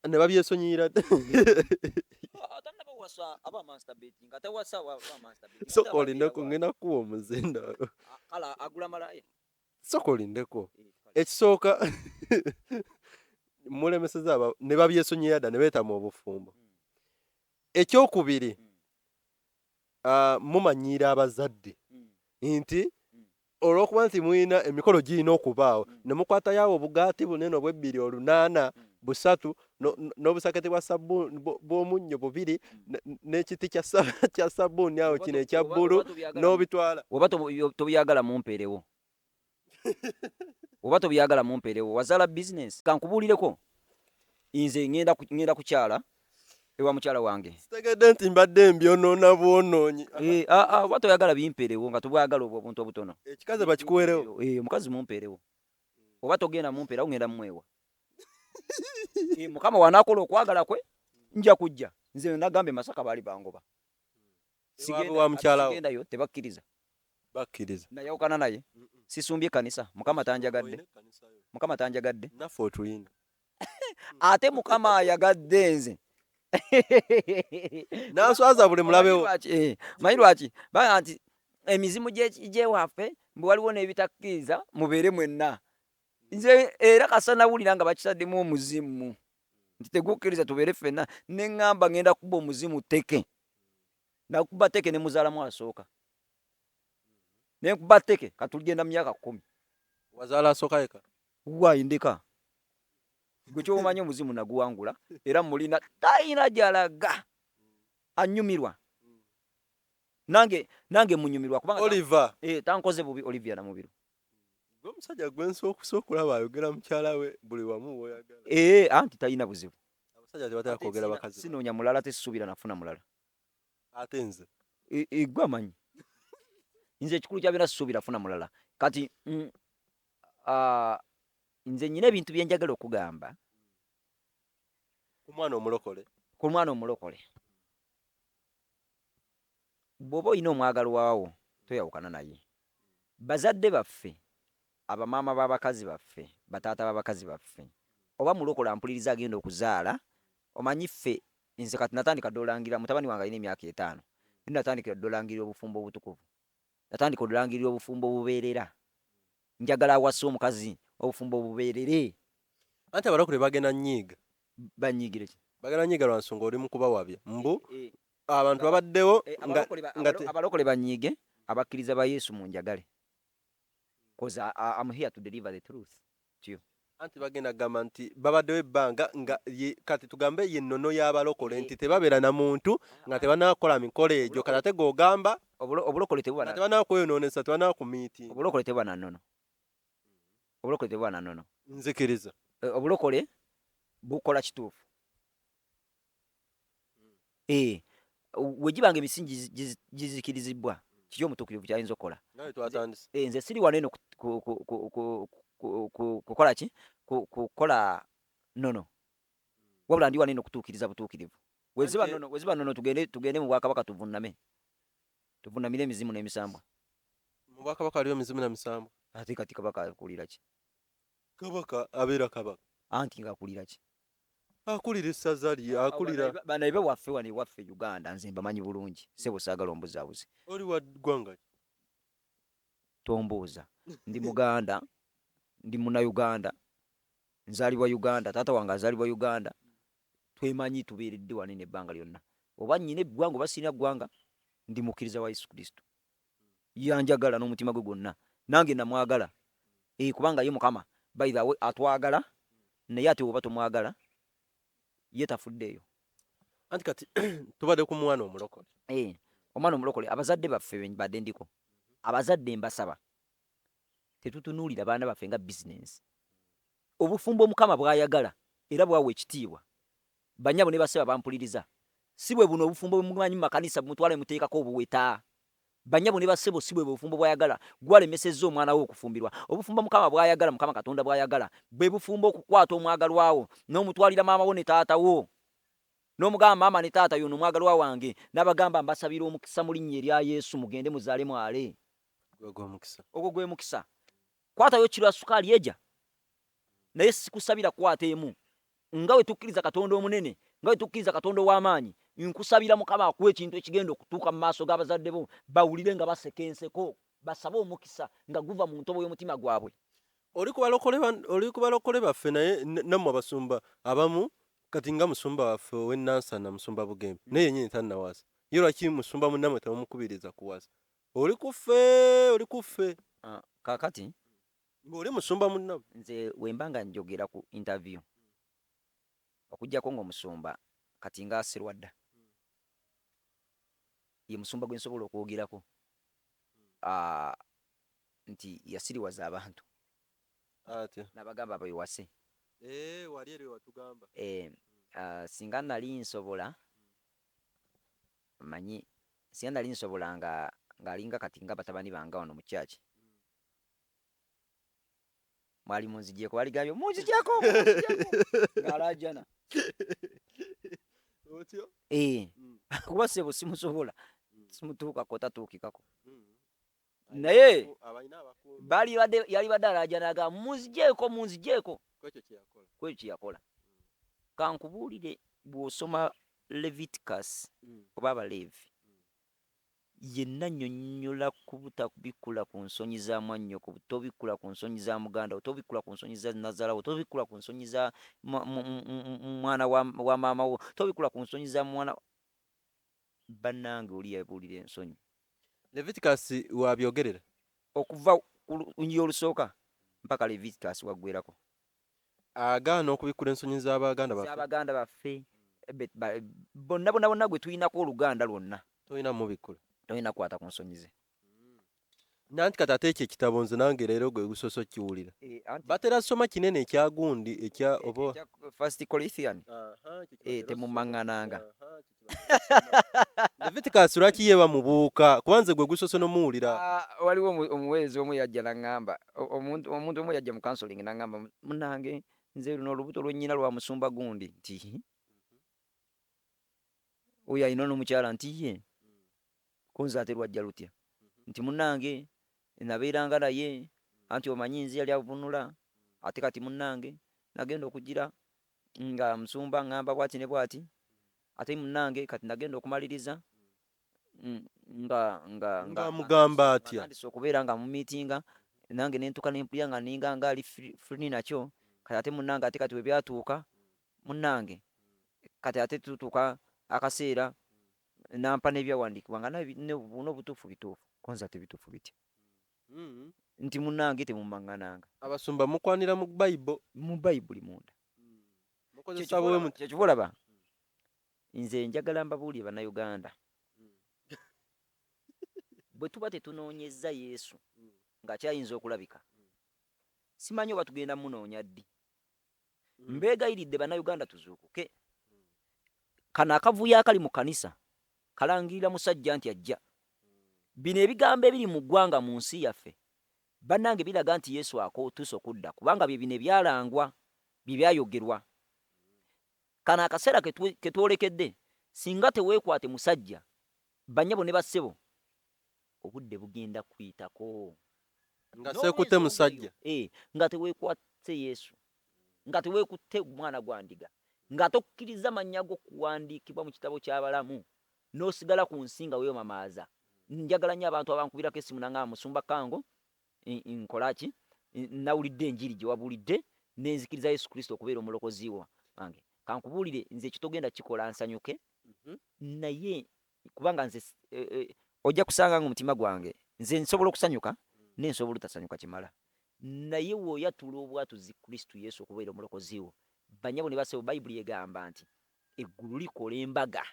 ne babyesonyiyira. Sokolindeko, ngenda kukuwa omuzindaalo. Sokolindeko. Ekisooka, mulemeseza ne babyesonyiyira dda ne beetama obufumbo. Ekyokubiri, mumanyiira abazadde nti olw'okuba nti mulina emikolo girina okubaawo, ne mukwatayo awo obugaati bunene obw'ebbiri olunaana busatu n'obusaketi bwa sabbuuni bw'omunnyo bubiri n'ekiti kya sabbuuni awo kino ekya bbulu n'obitwala. Oba tobyagala mumpeerewo, oba tobyagala mumpeerewo, wazaala bizinesi. Kankubuulireko, nze ŋŋenda kukyala ewa mukyala wange. Sitegedde nti mbadde mbyonoona bwonoonyi. Oba toyagala bimpeerewo nga tobwagala obwo obuntu obutono. Ekikazi bakikuweerewo? Omukazi mumpeerewo. Oba togenda mumpeerawo, ŋŋenda mumwewa. Mukama w'anaakola okwagala kwe nja kujja. Nze nagamba e Masaka baali bangoba. Wa mukyala wo? Sigendayo, tebakkiriza. Bakkiriza. Nayawukana naye. Sisumbye ekkanisa. Mukama tanjagadde. Mukama tanjagadde. Naffe otulina. Ate Mukama ayagadde nze. N'aswaza buli mulabe wo. Manyi lwaki? Bagamba nti emizimu gy'ewaffe mbu waliwo n'ebitakkiriza mubeere mwenna. Nze era kasa nawulira nga bakitaddemu omuzimu nti tegukkiriza tubeere ffenna, ne ŋŋamba ŋŋenda kukuba omuzimu tteke. Nakuba tteke ne muzaalamu asooka. Ne nkuba tteke kati tuligenda mu myaka 10. Wazaala asooka yekka? Waayi ndeka. Gwe ky'omanyi omuzimu naguwangula era mulina talina gy'alaga. Annyumirwa. Nange munyumirwa kubanga Oliver. Tankoze bubi Olivia Namubiru. Gwe omusajja gwe nsooka okulaba ayogera mukyala we buli wamu w'oyagala. Anti talina buzibu. Abasajja tebatera kwogera bakazi. Sinoonya mulala, tesisuubira nafuna mulala. Ate nze. Gwe amanyi. Nze ekikulu kya byonna sisuubira funa mulala. Kati nze nnyina ebintu bye njagala okugamba. Ku mwana omulokole. Ku mwana omulokole. Bw'oba olina omwagalwa wo toyawukana naye. Bazadde baffe, abamaama b'abakazi baffe, bataata b'abakazi baffe, oba mulokole ampuliriza agenda okuzaala, omanyi ffe nze kati natandika dda olangira, mutabani wange alina emyaka 5, natandikira dda olangirira obufumbo obutukuvu. Natandika olangirira obufumbo obubeerera. Njagala awase omukazi obufumbo obubeerere. Anti abalokole bagenda nnyiiga. Banyiigire ki? Bagenda nnyiiga lwa nsonga oli mu kubawabya. Mbu abantu babaddewo nga abalokole banyiige, abakkiriza ba Yesu munjagale. 'Cause I'm here to deliver the truth to you. Anti bagenda kugamba nti babaddewo ebbanga nga kati tugambe ye nnono y'abalokole nti tebabeera na muntu nga tebanaakola mikolo egyo, kati ate gw'ogamba Obulokole tebuba nga tebanakweyonoonesa, tebanakumiitinga. Obulokole tebuba na nnono. Obulokole tebuba na nnono. Nzikiriza. Obulokole bukola kituufu. We gibanga emisingi gizikirizibwa, kiki omutuukirivu ky'ayinza okukola? Nawe twatandise. Nze siri wano eno kukola ki? Kukola nnono. Wabula ndi wano eno kutuukiriza butuukirivu. Weziba nnono tugende mu bwakabaka tuvunname. Tuvunnamire emizimu n'emisambwa. Mu bwakabaka waliyo emizimu n'emisambwa? Ate kati kabaka akulira ki? Kabaka abeera kabaka. Anti ng'akulira ki? Akulira essaza lye, akulira. Bano ebe waffe wano ewaffe Uganda nze mbamanyi bulungi. Ssebo saagala ombuzaabuze. Oli wa ggwanga ki? Tombuuza. Ndi Muganda, ndi Munnayuganda, nzaalibwa Uganda, taata wange azaalibwa Uganda. Twemanyi tubeeredde wano eno ebbanga lyonna. Oba nnyina eggwanga oba sirina ggwanga, ndi mukkiriza wa Yesu Kristo. Yanjagala n'omutima gwe gwonna. Nange namwagala. Kubanga ye Mukama, by the way, atwagala, naye ate bw'oba tomwagala, ye tafuddeeyo. Anti kati tubadde ku mwana omulokole. Omwana omulokole, abazadde baffe mbadde ndiko. Abazadde mbasaba, tetutunuulira baana baffe nga bizinensi. Obufumbo Mukama bw'ayagala era bw'awa ekitiibwa. Bannyabo ne bassebo abampuliriza, si bwe buno obufumbo bwe mumanyi mu makanisa mutwale muteekako obuweta. Bannyabo ne bassebo si bwe bufumbo bw'ayagala, gwalemesezza omwana wo okufumbirwa. Obufumbo Mukama bw'ayagala, Mukama Katonda bw'ayagala, bwe bufumbo okukwata omwagalwa wo n'omutwalira maama wo ne taata wo. N'omugamba maama ne taata, yono omwagalwa wange, n'abagamba mbasabira omukisa mu linnya erya Yesu, mugende muzaale mwale. Ogwo gwe mukisa. Kwatayo kiro ya sukaali eja, naye sikusabira kukwata emu. Nga we tukkiriza Katonda omunene, nga we tukkiriza Katonda ow'amaanyi, nkusabira Mukama akuwa ekintu ekigenda okutuuka mu maaso g'abazadde bo, bawulire nga baseka enseko, basabe omukisa nga guva mu ntobo y'omutima gwabwe. Oli ku balokole baffe, naye nammwe abasumba abamu, kati nga musumba waffe ow'e Nansana, musumba Bugembe, naye yennyini tannawasa. Ye lwaki musumba munnammwe temumukubiriza kuwasa? Oli ku ffe, oli ku ffe. Kaakati ng'oli musumba munnammwe. Nze wemba nga njogera ku interview, okuggyako ng'omusumba kati nga Serwadda ye musumba gwe nsobola okwogerako nti yasiriwaza abantu atya n'abagamba bewase. Wali eri watugamba. Singa nali nsobola manyi, singa nali nsobola nga ng'alinga kati nga batabani bange wano mu kyaki, mwali munzigyeko, baligambye munzigyeko, munzigyeko ng'alaajana. Otyo. Kuba sebo simusobola, simutuukako, tatuukikako. Naye abalina abakuumi. Bali badde yali badde alaajana agamba munzigyeko, munzigyeko. Kwekyo kyeyakola. Kwekyo kyeyakola. Kankubuulire, bw'osoma Leviticus oba Abaleevi, yenna nnyonnyola ku butabikkula ku nsonyi za mwannyoko, tobikkula ku nsonyi za muganda wo, tobikkula ku nsonyi za nazaala wo, tobikkula ku nsonyi za mwana wa maama wo, tobikkula ku nsonyi za mwana. Bannange, oli yabuulira ensonyi. Leviticus wabyogerera. Okuva ku lunyiriri olusooka mpaka Leviticus waggwerako. Agaana okubikkula ensonyi z'abaganda baffe. Z'abaganda baffe, bonna bonna bonna gwe tulinako oluganda lwonna. Tolina mubikkula. Tolina kukwata ku nsonyi ze. Nanti kati ate ekyo ekitabo nze nange leero gwe gusoose okkiwulira. Anti batera soma kinene ekya gundi ekya oba ekya First Corinthian. Temumaŋŋananga. Leviticus lwaki ye bamubuuka? Kuba nze gwe gusoose n'omuwulira. Waliwo omuweereza omu yajja n'aŋŋamba, omuntu omu yajja mu counseling n'aŋŋamba, munnange, nze luno olubuto lwe nnyina lwa musumba gundi. Nti, "Hi? Oyo alina n'omukyala?" Nti, "Ye." Ko nze ate lwajja lutya? Nti, "Munnange, nabeeranga naye, anti omanyi nze yali avunula, ate kati munnange nagenda okugira nga musumba ŋŋamba bw'ati ne bw'ati, ate munnange kati nagenda okumaliriza nga Ng'amugamba atya? Natandise okubeera nga mumiitinga nange, nentuuka nempulira nga ninga nga ali free nakyo. Kati ate munnange, ate kati we byatuuka, munnange, kati ate tutuuka akaseera nampa n'ebyawandiikibwa nga naye n'obutuufu bituufu. Konza ate bituufu bitya?" Nti, "Munnange, temumaŋŋananga." Abasumba mukwanira mu Bayibo. Mu Bayibuli munda. Mukozesa bwe muti. Kyekiva olaba nze njagala mbabuulire Bannayuganda, bwe tuba tetunoonyezza Yesu ng'akyayinza okulabika, simanyi oba tugenda munoonya ddi. Mbeegayiridde Bannayuganda, tuzuukuke. Kano akavuyo akali mu kkanisa kalangirira musajja nti ajja. Bino ebigambo ebiri mu ggwanga, mu nsi yaffe, bannange, biraga nti Yesu akotuuse okudda, kubanga bye bino ebyalangwa, bye byayogerwa. Kano akaseera ketwolekedde, singa teweekwate musajja, bannyabo ne bassebo, obudde bugenda kuyitako. Nga seekutte musajja. Nga teweekwate Yesu, nga teweekutte mwana gwa ndiga, nga tokkiriza mannya go kuwandiikibwa mu kitabo ky'abalamu, n'osigala ku nsi nga weemamaaza. Njagala nnyo abantu abankubirako essimu nangamba, "Musumba Kango, nkola ki? Nawulidde enjiri gye wabuulidde, nenzikiriza Yesu Kristo okubeera omulokozi wange." Kankubuulire, nze ekyo togenda kikola nsanyuke, naye kubanga nze ojja kusanga nga omutima gwange nze nsobola okusanyuka naye nsobola obutasanyuka kimala. Naye bw'oyatula obwatuzi Kristo Yesu okubeera omulokozi wo, banyabo ne basebo, Bayibuli egamba nti eggulu likola embaga,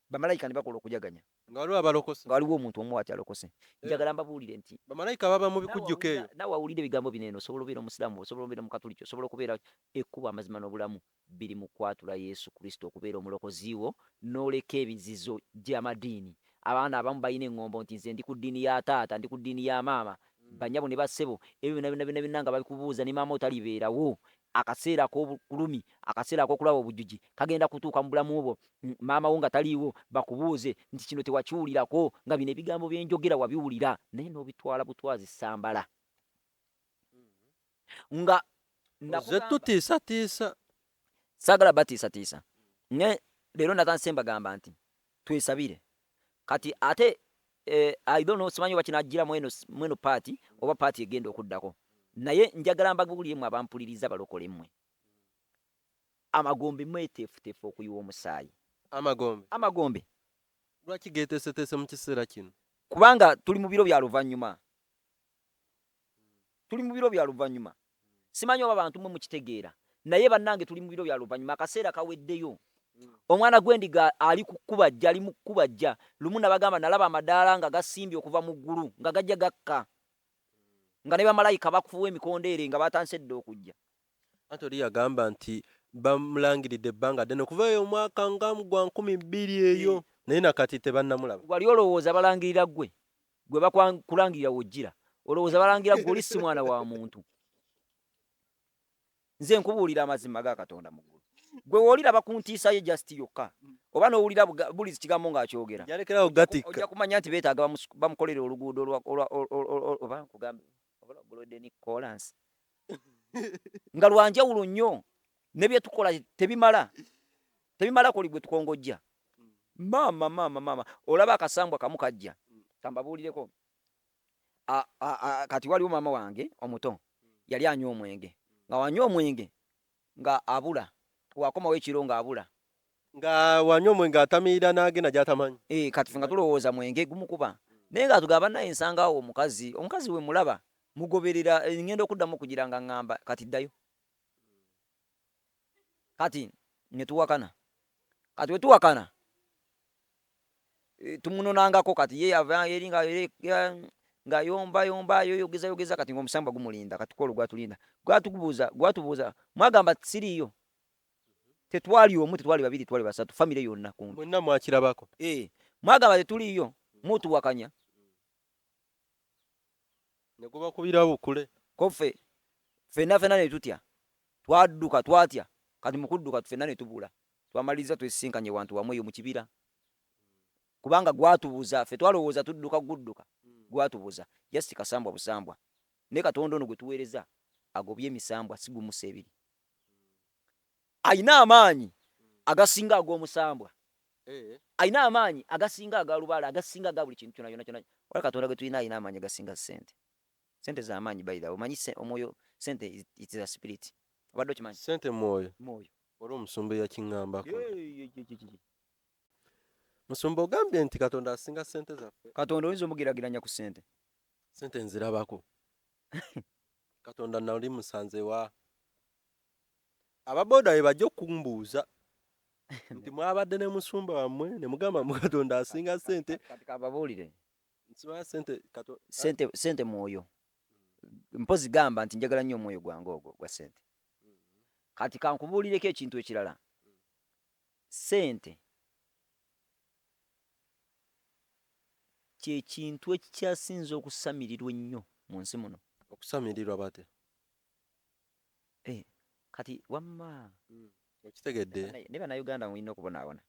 bamalayika ne bakola okujaganya nga waliwo abalokose, nga waliwo omuntu omu ati alokose. Njagala mbabuulire nti bamalayika baba mu bikujjuko eyo. Naawe awulira ebigambo bino eno, osobola obeera omusiraamu, osobola obeera omukatuliki, osobola okubeera ekkubo, amazima n'obulamu biri mu kwatula Yesu Kristo okubeera omulokozi wo, n'oleka ebizizo gy'amadiini. Abaana abamu balina eŋŋombo nti, "Nze ndi ku ddiini ya taata, ndi ku ddiini ya maama." Banyabo ne bassebo, ebyo byonna byonna byonna byonna nga babikubuuza ne maama otalibeerawo. Akaseera ak'obulumi, akaseera ak'okulaba obujuji kagenda kutuuka mu bulamu bwo, maama wo nga taliiwo, bakubuuze nti kino tewakiwulirako, nga bino ebigambo bye njogera wabiwulira naye n'obitwala butwazi sambala. Nga Ozze tutiisatiisa. Saagala batiisatiisa, naye leero natandise mbagamba nti twesabire. Kati ate I don't know, simanyi oba kinajjira mweno part oba part egenda okuddako, naye njagala mbabuulire mmwe abampuliriza, balokole mmwe, amagombe mweteefuteefu okuyiwa omusaayi. Amagombe? Amagombe. Lwaki geeteeseteese mu kiseera kino? Kubanga tuli mu biro bya luvannyuma, tuli mu biro bya luvannyuma. Simanyi oba bantu mmwe mukitegeera, naye bannange tuli mu biro bya luvannyuma, akaseera kaweddeyo. Omwana gw'endiga ali ku kkubajja, ali mu kkubajja. Lumu nabagamba nalaba amadaala nga gasimbye okuva mu ggulu nga gajja gakka, nga ne bamalayika bakufuwa emikondeere nga batandise dda okujja. Anti oli yagamba nti bamulangiridde ebbanga ddene okuva eyo omwaka nga gwa 2000 eyo, naye nakati tebannamulaba. Wali olowooza balangirira ggwe? Gwe bakulangirira wojjira, olowooza balangira ggwe? Oli si mwana wa muntu. Nze nkubuulira amazima ga Katonda mu ggulu. Gwe wooliraba ku ntiisa ye just yokka, oba n'owulira bulizi kigambo ng'akyogera, Jalekerawo gatikka. ojja kumanya nti beetaaga bamukolere oluguudo oba nkugambe oba golden kolansi nga lwanjawulo nnyo. Ne bye tukola tebimala, tebimala koli gwe tukongojja. Maama, maama, maama, olaba akasambwa kamu kajja, kambabuulireko. Kati waliwo maama wange omuto yali anywa omwenge, nga wanywa omwenge nga abula, wakomawo ekiro nga abula. Nga wanywa omwenge atamiira n'agenda gy'atamanyi. E, kati ffe nga tulowooza mwenge gumukuba, naye nga tugamba naye nsangawo omukazi, omukazi we mulaba mugoberera, ngenda okuddamu okugira nga ŋŋamba kati ddayo. Kati ne tuwakana, kati we tuwakana, tumunonangako. Kati ye yava eri nga ng'ayomba yomba, yogeza yogeza. Kati ng'omusambwa gumulinda, kati kwolwo gwatulinda, gwatubuuza, gwatubuuza, mwagamba siriiyo, tetwali omu, tetwali babiri, twali basatu, famire yonna kumpi. Mwenna mwakirabako? Eh, mwagamba tetuliiyo, mutuwakanya. Ne gubakubira bukule. Ko ffe ffenna ffenna ne tutya, twadduka, twatya. Kati mu kudduka ffenna ne tubula, twamaliriza twesisinkanye wantu wamu eyo mu kibira, kubanga gwatubuza. Ffe twalowooza tudduka gudduka, gwatubuza. Just kasambwa busambwa, naye Katonda ono gwe tuweereza agobye emisambwa si gumusa ebiri, ayina amaanyi agasinga ag'omusambwa, ayina amaanyi agasinga aga lubaale, agasinga aga buli kintu kyona kyona kyona. Wala Katonda gwe tulina ayina amaanyi agasinga sente. Sente z'amaanyi, by the way. Omanyi omwoyo sente it is a spirit, obadde okimanyi? Sente mwoyo? Mwoyo. Oli omusumba eyakiŋŋambako. Musumba, ogambye nti Katonda asinga sente zaffe? Katonda oyinza omugeraageranya ku sente? Sente nzirabako. Katonda nali musanze wa ababooda bwe bajja okumbuuza nti mwabadde ne musumba wammwe ne mugamba mu Katonda asinga sente. Kati kababuulire. Nsimanya sente Sente, sente mwoyo. Mpozi gamba nti njagala nnyo omwoyo gwange ogwo gwa sente. Kati kankubuulireko ekintu ekirala. Sente kyekintu ekikyasinze okusamirirwa ennyo mu nsi muno. Okusamirirwa batya? Eh, kati wamma Okitegedde? Ne Bannayuganda mulina okubonaabona.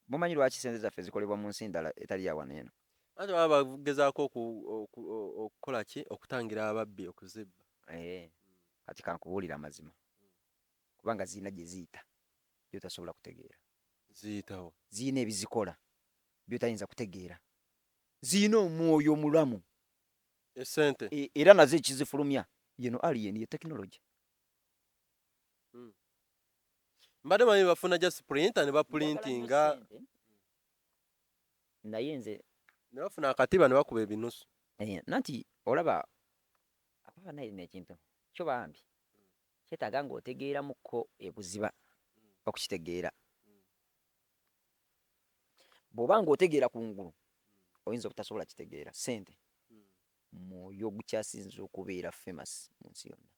Mumanyi lwaki sente zaffe zikolebwa mu nsi ndala etali ya wano eno? Anti baba bagezaako okukola ki, okutangira ababbi okuzibba. Eh, kati kankubuulire amazima, kubanga zirina gye ziyita by'otasobola kutegeera. Ziyitawo? Zirina ebizikola by'otayinza kutegeera, zirina omwoyo omulamu. Esente? Era nazo ekizifulumya yeno alien ye technology. Mbadde manyi bafuna just printer ne bapulintinga. Naye nze Ne bafuna akatiba ne bakuba ebinusu. Eh, nanti olaba ababa naye nekintu kyo bambi kyetaaga ng'otegeeramukko ebuziba okukitegeera. Bw'oba ng'otegeera kungulu oyinza obutasobola kitegeera. Sente mwoyo ogukyasinze okubeera famous mu nsi yonna.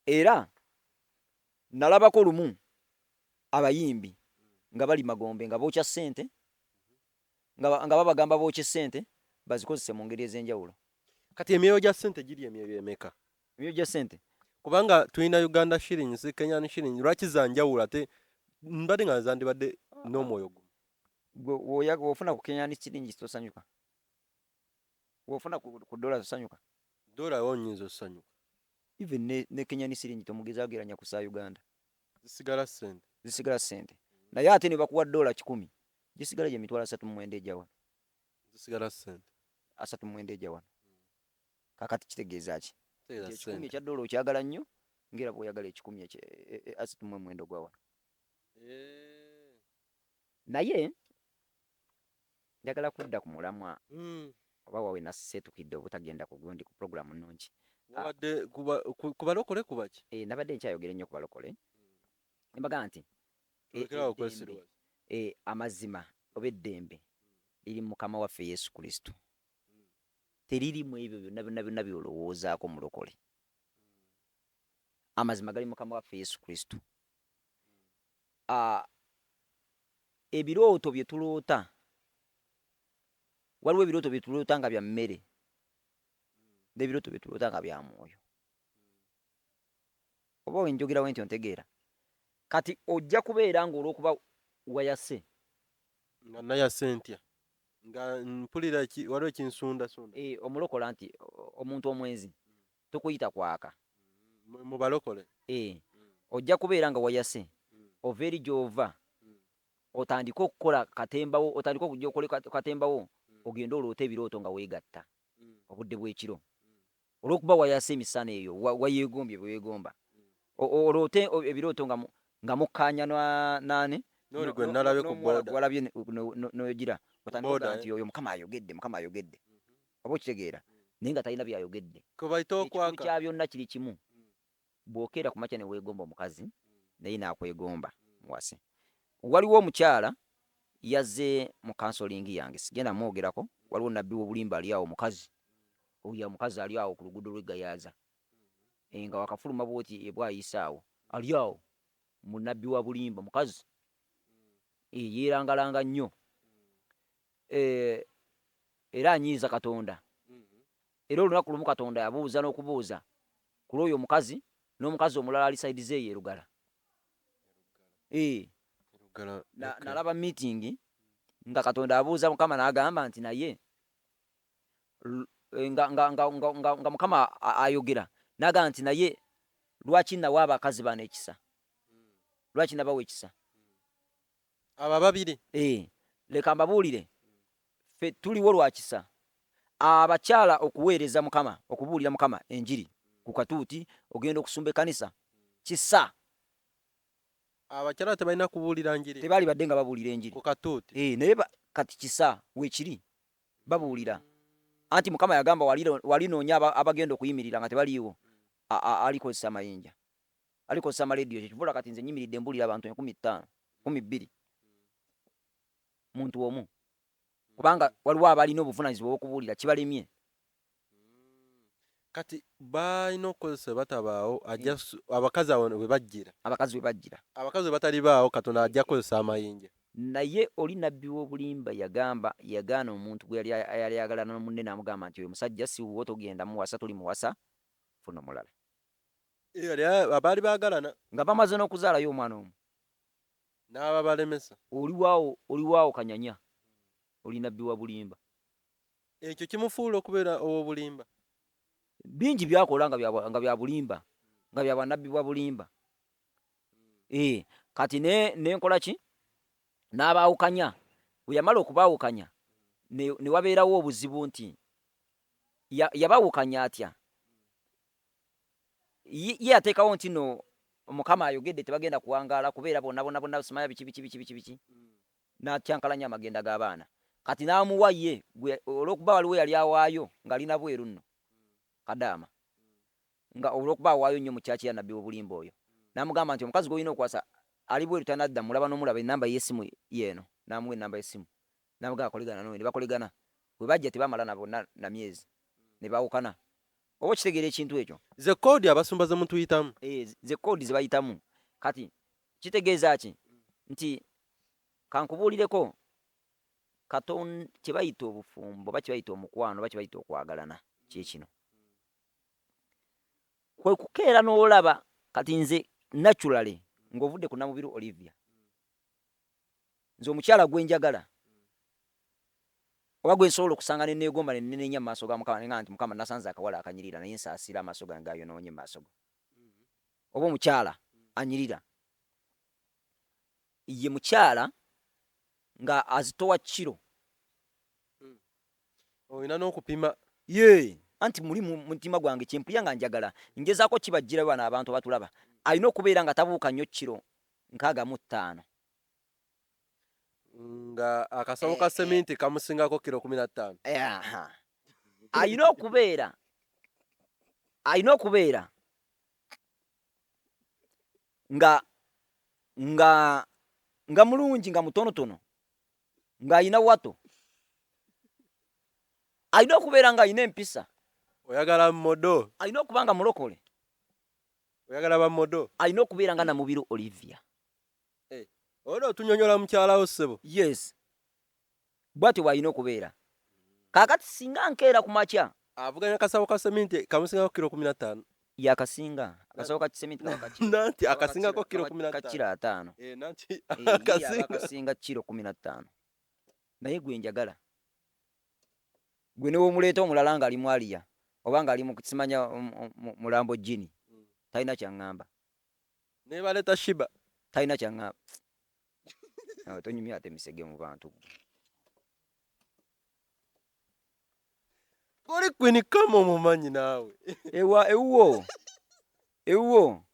Era nalabako lumu abayimbi nga bali magombe nga bookya ssente, nga babagamba bookye ssente bazikozese mu ngeri ez'enjawulo. Kati emyoyo gya ssente giri emyoyo emeka? Emyoyo gya ssente? Kubanga tulina Uganda shillings, Kenyan shillings, lwaki zanjawulo ate mbadde nga zandibadde n'omwoyo gumu? Gwe w'ofuna ku Kenyan shillings tosanyuka? W'ofuna ku dola tosanyuka? Dola wo nnyinza osanyuka. Even ne Kenyan shilling tomugezageranya ku sa Uganda. Zisigala ssente. Zisigala ssente, naye ate ne bakuwa dola 100 gisigala gye 39,000 ejja wano. Zisigala ssente. 39 ejja wano. Kakati kitegeeza ki? Kitegeeza 100 ssente. Ekya dola okyagala nnyo ngera bw'oyagala 100 39 ogwa wano. Naye njagala kudda ku mulamwa oba wawe naseetukidde obutagenda ku gundi ku puroguramu nnungi. Wabadde ku balokole kuba ki? Nabadde nkyayogera ennyo ku balokole. Mbaga nti Tulekerawo eddembe, okwesiruwaza. Amazima oba eddembe liri mu Mukama waffe Yesu Kristo. Teriri mu ebyo byonna byonna byonna by'olowoozaako mulokole. Amazima gali mu Mukama waffe Yesu Kristo. Ebirooto bye tuloota, waliwo ebirooto bye tuloota nga bya mmere n'ebirooto bye tuloota nga bya mwoyo. Oba wenjogerawo nti ontegeera. Kati ojja kubeera ng'olw'okuba wayase. Nga nayase ntya? Nga mpulira waliwo ekinsundasunda. Omulokola nti omuntu omwenzi tukuyita kwaka. Mu balokole. Ojja kubeera nga wayase, ova eri gy'ova, otandike okukola katembawo, otandike okujja okole katembawo, ogende oloote ebirooto nga weegatta obudde bw'ekiro. Olw'okuba wayase emisana eyo, wayeegombye bwe weegomba. Oloote ebirooto nga mukkaanya naani? N'oli gwe nalabye ku N'omuwala boda. gw'olabye n'ogira. Otandike Boda, okugamba nti oyo Mukama ayogedde, Mukama ayogedde. Oba okitegeera? Naye nga talina by'ayogedde. Kwe bayita Ekikulu okwaka. kya byonna kiri kimu. Bw'okeera ku makya ne weegomba omukazi, naye n'akwegomba muwase. Waliwo omukyala yazze mu counseling yange, sigenda mwogerako, waliwo nabbi w'obulimba ali awo mukazi. Oyo omukazi ali awo ku luguudo lw'e Gayaza. Nga wakafuluma bw'oti ebwayise awo, ali awo mu nabbi wa bulimba mukazi. Yeerangalanga nnyo. Era anyiiza Katonda. Era olunaku lumu Katonda yabuuza n'okubuuza ku lw'oyo omukazi n'omukazi omulala ali side ze eyo e Lugala. Nalaba meeting nga Katonda abuuza Mukama n'agamba nti naye nga Mukama ayogera n'agamba nti naye lwaki nawa abakazi bano ekisa? Lwaki nabawa ekisa? Abo ababiri. Leka mbabuulire, ffe tuliwo lwa kisa. Abakyala okuweereza Mukama, okubuulira Mukama enjiri ku katuuti, ogenda okusumba ekkanisa, kisa. Abakyala tebalina kubuulira njiri. Tebaali badde nga babuulira enjiri. Ku katuuti. Naye kati kisa weekiri babuulira. Anti Mukama yagamba walinoonya abagenda okuyimirira nga tebaliiwo, alikozesa amayinja, alikozesa amalediyo. Kyekivula kati nze nyimiridde mbuulira abantu 5000, 20,000 muntu omu, kubanga waliwo abalina obuvunaanyizibwa obw'okubuulira kibalemye. Kati balina okukozesa batabaawo, ajja abakazi abo bwe bajjira. Abakazi bwe bajjira. Abakazi bwe batalibaawo, Katonda ajja kukozesa amayinja. Naye oli nabbi w'obulimba yagamba, yagaana omuntu gwe yali ayagala n'omunne n'amugamba nti oyo musajja si wuwo, togenda muwasa, toli muwasa, funa omulala. Yali abaali baagalana. Nga bamaze n'okuzaalayo omwana omu. N'ababalemesa. Oliwaawo kanyanya, oli nabbi wa bulimba. Ekyo kimufuula okubeera ow'obulimba. Bingi by'akola nga bya bulimba, nga bya bannabbi bwa bulimba. Kati ne nkola ki? N'abaawukanya. Bwe yamala okubaawukanya, ne wabeerawo obuzibu nti yabaawukanya atya? Ye yateekawo nti no Mukama ayogedde tebagenda kuwangaala kubeera bonna bonna bonna simanya biki biki biki biki biki. N'atyankalanya amagenda g'abaana. Kati n'amuwa ye, olw'okuba waliwo yali awaayo ng'alina bweru nno, Kadaama. Nga olw'okuba awaayo nnyo mu kyaki ya nabbi w'obulimba oyo. N'amugamba nti omukazi gw'olina okwasa ali bweru tanadda, mulaba n'omulaba ennamba y'essimu yeeno. N'amuwa ennamba y'essimu. N'amugamba akolegana n'oyo, ne bakolegana. Bwe bajja tebamala na bonna na myezi, ne baawukana. Oba okitegeera ekintu ekyo? Ze koodi abasumba ze mutuyitamu. Ze koodi ze bayitamu. Kati kitegeeza ki? Nti kankubuulireko kye bayita obufumbo oba kye bayita omukwano oba kye bayita okwagalana kye kino. Kwe kukeera n'olaba kati nze naturally ng'ovudde ku Namubiru Olivia, nze omukyala gwe njagala oba gwe nsobola okusanga ne neegomba ne nenenya mu maaso ga Mukama, nenga nti Mukama nasanze akawala akanyirira, naye nsaasira amaaso gange gayonoonye mu maaso go, oba omukyala anyirira ye mukyala nga azitowa kiro. Olina n'okupima. Ye anti muli mu mutima gwange kyempulya nga njagala ngezaako kibajjira bano abantu abatulaba, alina okubeera nga tabuuka nnyo kiro 65. Nga akasawo ka seminti kamusingako kiro 15. Aha. Alina okubeera nga mulungi, nga mutonotono, ng'alina wato, alina okubeera ng'alina empisa. Oyagala model. Alina okuba nga mulokole. Oyagala ba model. Alina okubeera nga Namubiru Olivia. Olwo otunyonyola mukyalawo, ssebo. Yes, bwatyo bw'alina okubeera. Kaakati singa nkeera ku makya avuganya kasawo ka seminti kamusingako kiro 15. Yakasinga akasawo ka kiseminti kaba Nanti akasingako kiro kaba 15. Kiro 50. Nanti Eh, ye aba akasinga. Akasinga kiro 15, naye gwe njagala gwe newomuleeta omulala ng'ali mu aliya oba ng'ali mu simanya mulambo jini, talina kyaŋŋamba. Nebaleeta Shiba. Talina kyaŋŋamba. Awo tonyumya ate misege mu bantu. Oli Queen Kama omumanyi naawe. Ewa ewuwo ewuwo.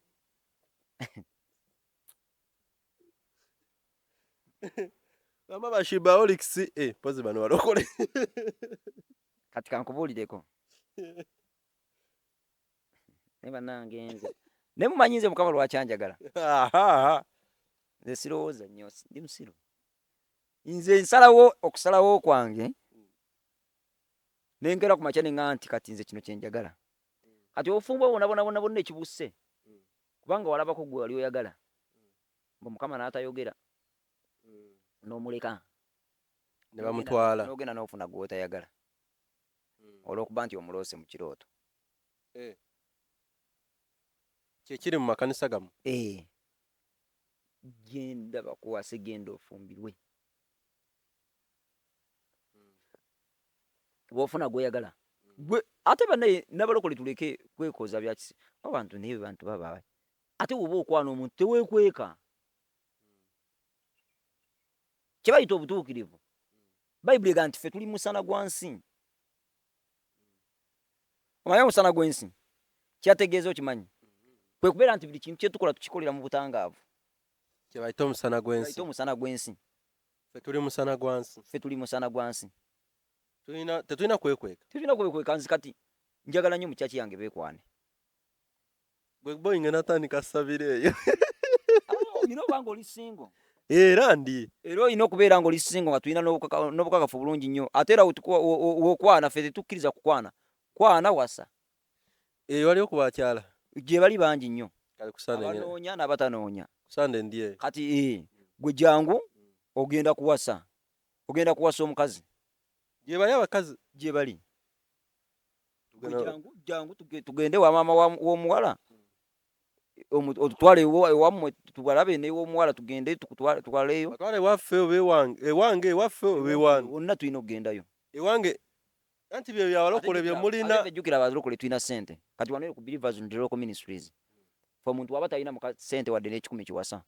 Bama ba Shiba Olix, pozi bano balokole. Kati kankubuulireko, naye bannange nze naye mumanyi nze Mukama lwakyanjagala. Nze sirowooza nnyo, ndi musiru. Nze nsalawo okusalawo kwange nengera ku makya neŋŋa nti kati nze kino kyenjagala. Kati obufumbo bwonna bwonna bwonna bwonna ekibusse kubanga walabako gwe wali oyagala mbu Mukama n'atayogera n'omuleka. Ne bamutwala. N'ogenda n'ofuna gw'otayagala olw'okuba nti omuloose mu kirooto. Kyekiri mu makanisa gamu. Ee, genda bakuwase, genda ofumbirwe. Bw'ofuna gw'oyagala gwe ate bannaye n'abalokole tuleke kwekoza byakisi abantu, naye bantu baba ate woba okwana omuntu teweekweka kye bayita obutuukirivu. Bayibuli ega nti ffe tuli musana gwa nsi. Omanyi omusana gw'ensi kyategeeza? Okimanyi? Kwe kubeera nti buli kintu kyetukola tukikolera mu butangaavu. Kyebayita omusana gw'ensi. Bayita omusana gw'ensi. Ffe tuli musana gwa nsi. Ffe tuli musana gwa nsi. Tetulina kwekweka. Tetulina kwekweka. Nzi kati njagala nnyo mu kyaki yange beekwane. Gwe boy ngenda tandika sabira eyo. Olina oba nga oli single. Era ndi. Era olina okubeera nga oli single nga tulina n'obukakafu bulungi nnyo. Ate era wokwana ffe tetukkiriza kukwana kwana wasa. Eyo waliyo ku bakyala. Gye bali bangi nnyo. Kale kusande abanoonya n'abatanoonya. Kusande ndi eyo. Kati gwe jangu ogenda kuwasa, ogenda kuwasa omukazi. Gye bali abakazi. Gye bali. Gwe jangu jangu tugende wa maama w'omuwala, otutwale ewammwe tubalabe n'ew'omuwala, tugende tukutwaleyo. Batwale ewaffe oba ewange? Ewange ewaffe oba ewange? Wonna tulina okugendayo. Ewange anti bye byabalokole bye mulina. Ate jjukira abalokole tulina ssente. Kati wano ku Believers in the Local Ministries, fe omuntu waba talina muka ssente wadde n'ekikumi kiwasa,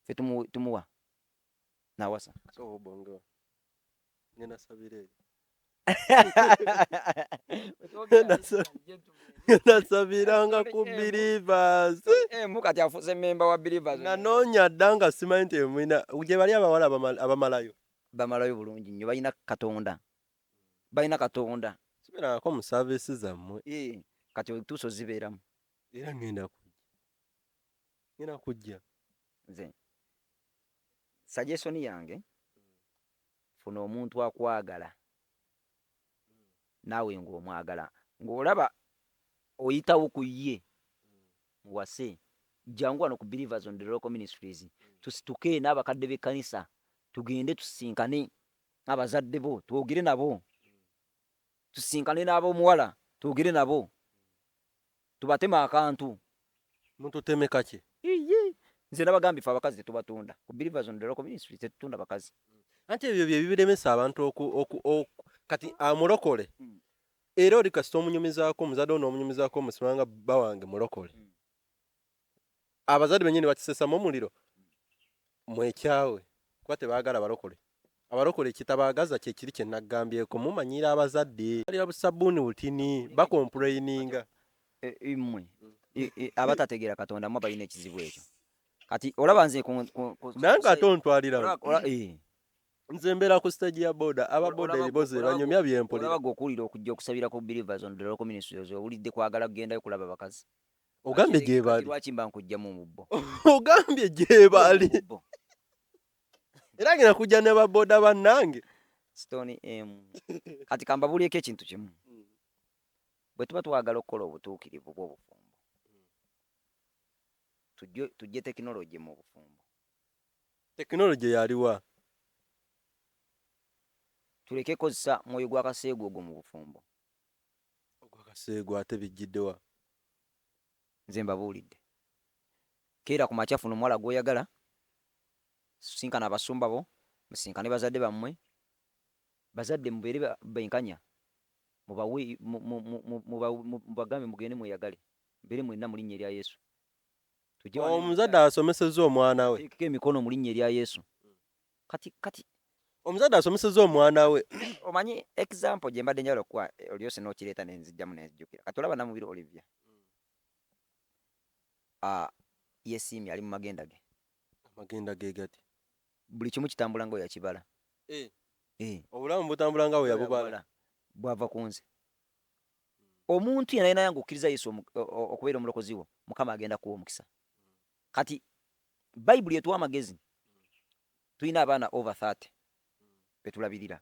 ffe tumuwa nawasa. So obongo ngenda sabira eyo, ngenda sabiranga ku Believers. Emu kati afuuse memba wa Believers. Nga noonya dda nga simanyi nti emulina. Gye bali abawala abamalayo. Bamalayo bulungi nnyo, balina Katonda, balina Katonda. Sibeerangako mu service zammwe. Eh, kati otuusa ozibeeramu. Era ngenda kujja, ngenda kujja. Nze suggestion yange, funa omuntu akwagala naawe ng'omwagala, ng'olaba oyitawo ku ye, muwase. Jangu wano ku Believers on the Local Ministries, tusituke n'abakadde b'ekkanisa tugende tusinkane abazadde bo twogere nabo, tusinkane n'ab'omuwala twogere nabo. Tubatema akantu. Mututeme kaki? Iye. Nze nabagambye ffe abakazi tetubatunda. Ku Believers on the Rock Ministry tetutunda bakazi. Anti ebyo bye bibiremesa abantu oku kati amulokole. Era oli kasita omunyumizaako omuzadde ono omunyumizaako omusimanga bba wange mulokole. Abazadde bennyini bakisesamu omuliro mwekyawe kuba tebaagala balokole. Abalokole ekitabaagaza kye kiri kye naggambyeko, mumanyira abazadde balira busabbuuni butini bakompuleyininga. Mmwe abatategeera Katonda mwe balina ekizibu ekyo. Kati olaba nze nange ate ontwalira nze mbeera ku stage ya boda, aba boda ebibozi banyumya byempulira. Olaba gwe okuwulira okujja okusabira ku Believers on the Rock Ministries owulidde kwagala kugendayo kulaba bakazi. Ogambye gye bali. Lwaki mba nkujjamu mu bo? Ogambye gye bali. Era ngenda kujja ne ba boda bannange. Stone M. Kati kambabuulireko ekintu kimu. Bwe tuba twagala okukola obutuukirivu bw'obufumbo, tujje tekinologi mu bufumbo. Tekinologi yaliwa? Tuleke kozesa mwoyo gwa kaseegu ogwo mu bufumbo. Ogwa kaseegu ate bijjiddewa? Nze mbabuulidde. Keera ku makya funa omuwala gw'oyagala, sinkana abasumba bo, musinkane bazadde bammwe, bazadde mubeere benkanya, mubawe mubagambe mugende mweyagale, mubeere mwenna mu linnya erya Yesu. Omuzadde asomesezza omwana we. Teekeko emikono mu linnya erya Yesu. Kati omuzadde asomesezza omwana we. Omanyi example gye mbadde njagala okuwa olyose n'okireeta ne nzijjamu ne nzijjukira. Kati olaba Namubiri Olivia. Yesiimye ali mu magenda ge. Amagenda ge gati? Buli kimu kitambula nga bwe yakibala. Obulamu butambula nga bwe yabubala. Bwava ku nze. Omuntu yenna yenna yange okkiriza Yesu okubeera omulokozi wo, Mukama agenda kuwa omukisa. Kati Bayibuli etuwa amagezi. Tulina abaana over 30 betulabirira.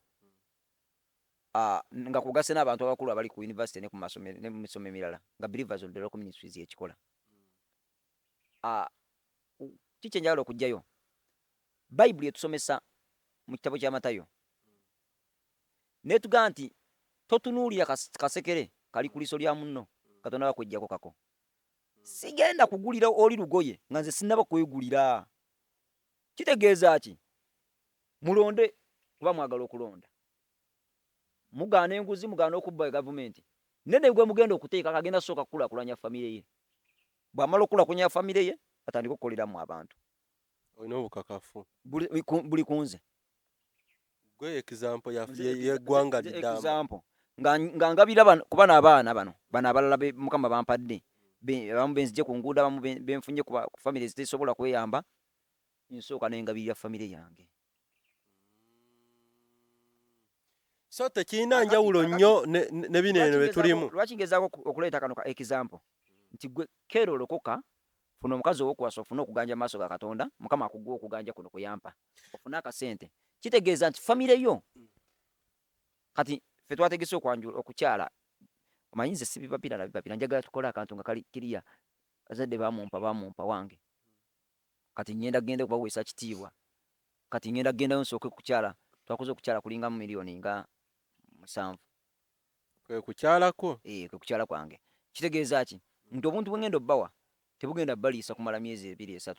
Nga kugasse n'abantu abakulu abali ku university ne ku masomero ne mu misomo emirala nga Believers on the Rock Ministries ekikola. Kiki enjagala okuggyayo? Bayibuli etusomesa mu kitabo kya Matayo. N'etugamba nti totunuulira kasekere kali ku liiso lya munno, Katonda bakweggyako kako. Sigenda kugulira oli lugoye nga nze sinnaba kwegulira. Kitegeeza ki? Mulonde kuba mwagala okulonda. Mugaana enguzi, mugaana okubba gavumenti. Nene gwe mugenda okuteeka kagenda sooka kukulaakulanya famire ye. Bw'amala okukulaakulanya famire ye, atandike okukoleramu abantu. Olina obukakafu. Buli ku nze. Gwe example y'eggwanga liddamba. Example. Nga ngabira ku bano abaana bano, bano abalala Mukama bampadde. Abamu benzije ku nguudo, abamu benfunye ku famire ezitesobola kweyamba. Nsooka ne ngabirira famire yange. So tekirina njawulo nnyo ne bino eno bye tulimu. Lwaki ngezaako okuleeta kano ka example? Nti gwe keera olokoka, funa omukazi ow'okuwasa ofune okuganja mu maaso ga Katonda, Mukama akuggwa okuganja kuno kwe yampa. Ofune akasente. Kitegeeza nti famire yo. Kati ffe twategese okwanjula okukyala. Omanyi nze sibibapira na bibapira, njagala tukole akantu nga kali kiriya. Bazadde bamumpa wange. Kati ngenda genda okubaweesa kitiibwa. Kati ngenda gendayo nsooke kukyala. Twakoze okukyala kulinga mu miliyoni nga 7. Kwe kukyalako? Kwe kukyala kwange. Kitegeeza ki? Nti obuntu bwe ngenda obbawa tebugenda baliisa kumala myezi 2 3.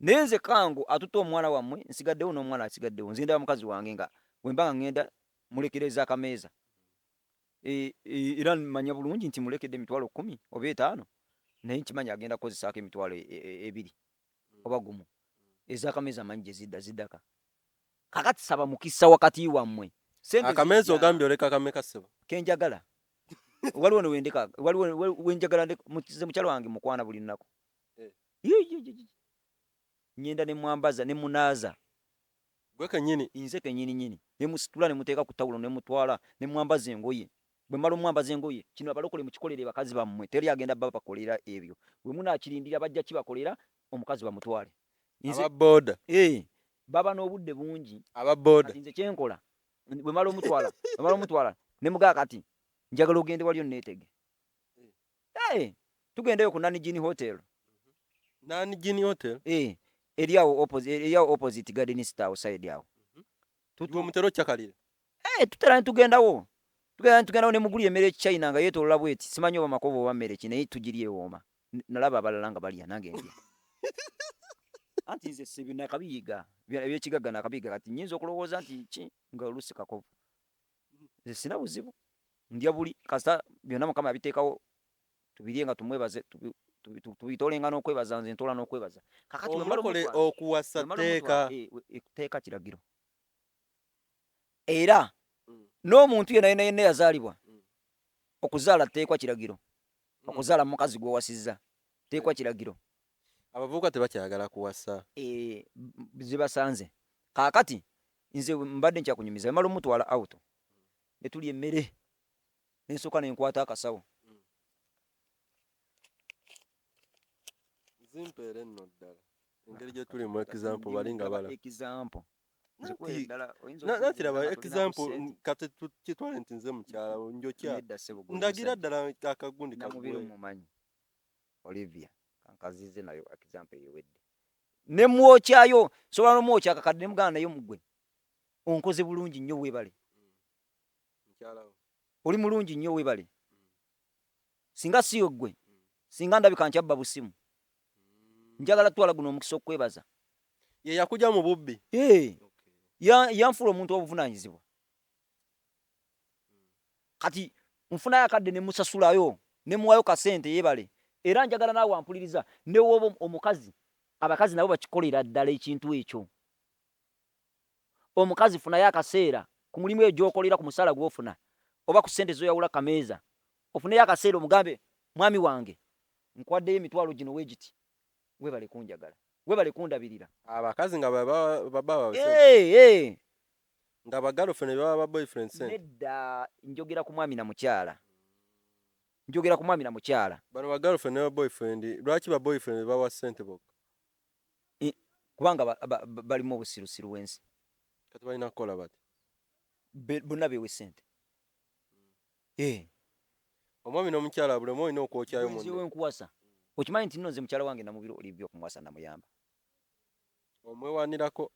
Naye nze kangu atutte omwana wammwe, nsigaddewo n'omwana asigaddewo. Nze ndaba mukazi wange nga bwe mba nga ngenda mulekereza akameeza. Era mmanya bulungi nti mulekedde emitwalo 10 oba 5, naye nkimanyi agenda kukozesaako emitwalo 2 oba 1. Ez'akameeza manyi gye zidda ziddaka. Kakati saba mukisa wakati wammwe. Akameeza ogambye oleka kameka ssebo? Ke njagala. Waliwo ne wendeka, waliwo wenjagala nze mukyala wange mukwana buli lunaku. Ngenda ne mwambaza ne munaaza. Gwe kennyini? Nze kennyini nnyini. Ne musitula ne muteeka ku tawulo ne mutwala ne mwambaza engoye. Bwe mmala omwambaza engoye, kino abalokole mukikolere bakazi bammwe, teri agenda babakolera ebyo. Bwe munaakirindira bajja kibakolera, omukazi bamutwale. Aba boda. Baba n'obudde bungi. Aba boda. Kati nze kyenkola, bwe mmala omutwala, ne mugamba kati njagala ogende wali onneetege. Tugendeyo ku Nanijini Hotel. Nanijini Hotel? Eri awo opposite Garden Star side awo. Gwe mutera okyakalira? Tutera ne tugendawo. Tugenda ne mugulira emmere y'Echina nga yeetoolola bweti, simanyi oba makobo oba mmere ki, naye tugirya ewooma. Nalaba abalala nga balya, nange ndya. Anti nze si nakabiyiga, ebyekigagga nakabiyiga. Kati nnyinza okulowooza nti ki nga oluusi kakovu. Nze sina buzibu, ndya buli kasita byonna Mukama yabiteekawo tubirye nga tumwebaze, tubitolenga n'okwebaza. Nze ntoola n'okwebaza. Kakati Omulokole okuwasa tteeka? Tteeka, kiragiro. Era n'omuntu yenna yenna yenna yazaalibwa, okuzaala tteekwa, kiragiro. Okuzaala mukazi gw'owasizza tteekwa, kiragiro. Abavubuka tebakyayagala kuwasa. Zibasanze. Kaakati nze mbadde nkyakunyumiza, emala omutwala out ne tulya emmere, nensooka nenkwata akasawo. Zimpeere nno ddala engeri gye tuli mu example, bali nga bala Example. Nanti laba example, kati kitwale nti nze mukyala njokya, ndagira ddala akagundi. Namubiri mumanyi Olivia kankazize nayo example eyewedde, nemwokyayo, sobola nomwokya akakadde nemuganda naye mugwe onkoze bulungi nnyo, weebale, oli mulungi nnyo, weebale. Singa siyo ggwe, singa ndabika nkyabba busimu. Njagala tutwala guno omukisa okwebaza. Ye yakuja mu bubbi? Yanfuula omuntu obuvunanyizibwa. Kati nfunayo akadde nemusasulayo, nemuwayo kasente, yebale. Era njagala naawe ampuliriza, newoba omukazi, abakazi nabo bakikolera ddala ekintu ekyo. Omukazi funayo akaseera ku mulimu eyo gyokolera, ku musaala gwofuna oba ku sente zoyawula kameeza, ofuneyo akaseera omugambe, "Mwami wange, nkwaddeyo emitwalo gino weegiti, webale kunjagala, webale kundabirira." Abakazi nga baba nga ba girlfriend baba ba boyfriend sente? Nedda, njogera ku mwami na mukyala, njogera ku mwami na mukyala. Bano ba girlfriend ne ba boyfriend, lwaki ba boyfriend bawa sente bokka? Kubanga balimu obusirusiru bw'ensi. Kati balina kukola bati? Bonna beewe sente. Omwami n'omukyala buli omu olina okwokyayo munne. Nkuwasa, okimanyi nti nno nze mukyala wange Namubiri Olivia okumuwasa namuyamba. Omwewanirako.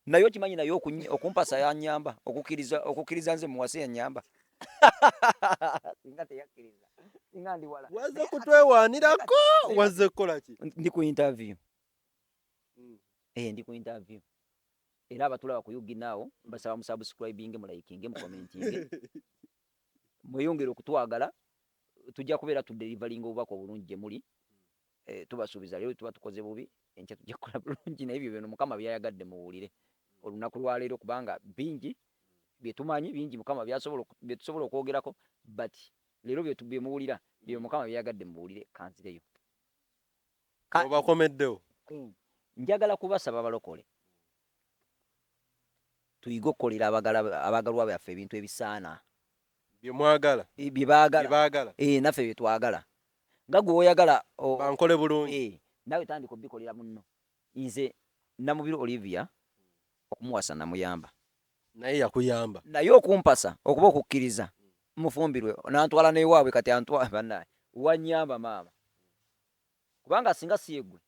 Naye okimanyi naye okumpasa yanyamba, okukkiriza nze muwase yanyamba. Singa teyakkiriza, singa ndi wala. Wazze kutwewanirako, wazze kukola ki? Ndi ku interview. Ndi ku interview. Era abatulaba ku UG Now, mbasaba musubscribinge, mulikinge, mucommentinge, mweyongere okutwagala. Tujja kubeera tudeliveringa obubaka obulungi gye muli. Tubasuubiza leero tuba tukoze bubi, enkya tujja kukola bulungi. Naye ebyo byona Mukama byayagadde muwulire olunaku lwaleero, kubanga bingi byetumanyi, bingi Mukama byetusobola okwogerako, but leero byemuwulira bye Mukama byayagadde muwulire. Kanzireyo. Obakomeddewo. Njagala kubasaba balokole tuyige okukolera abaagalwa baffe ebintu ebisaana. Byemwagala. Bye baagala, naffe bye twagala. Nga gwe oyagala bankole bulungi, naawe tandika obikolera munno. Nze Namubiri Olivia okumuwasa namuyamba. Naye yakuyamba. Naye okumpasa okuba okukkiriza mufumbirwe, nantwala newaabwe. Kati antwala, bannaye wanyamba maama, kubanga singa si yeggwe,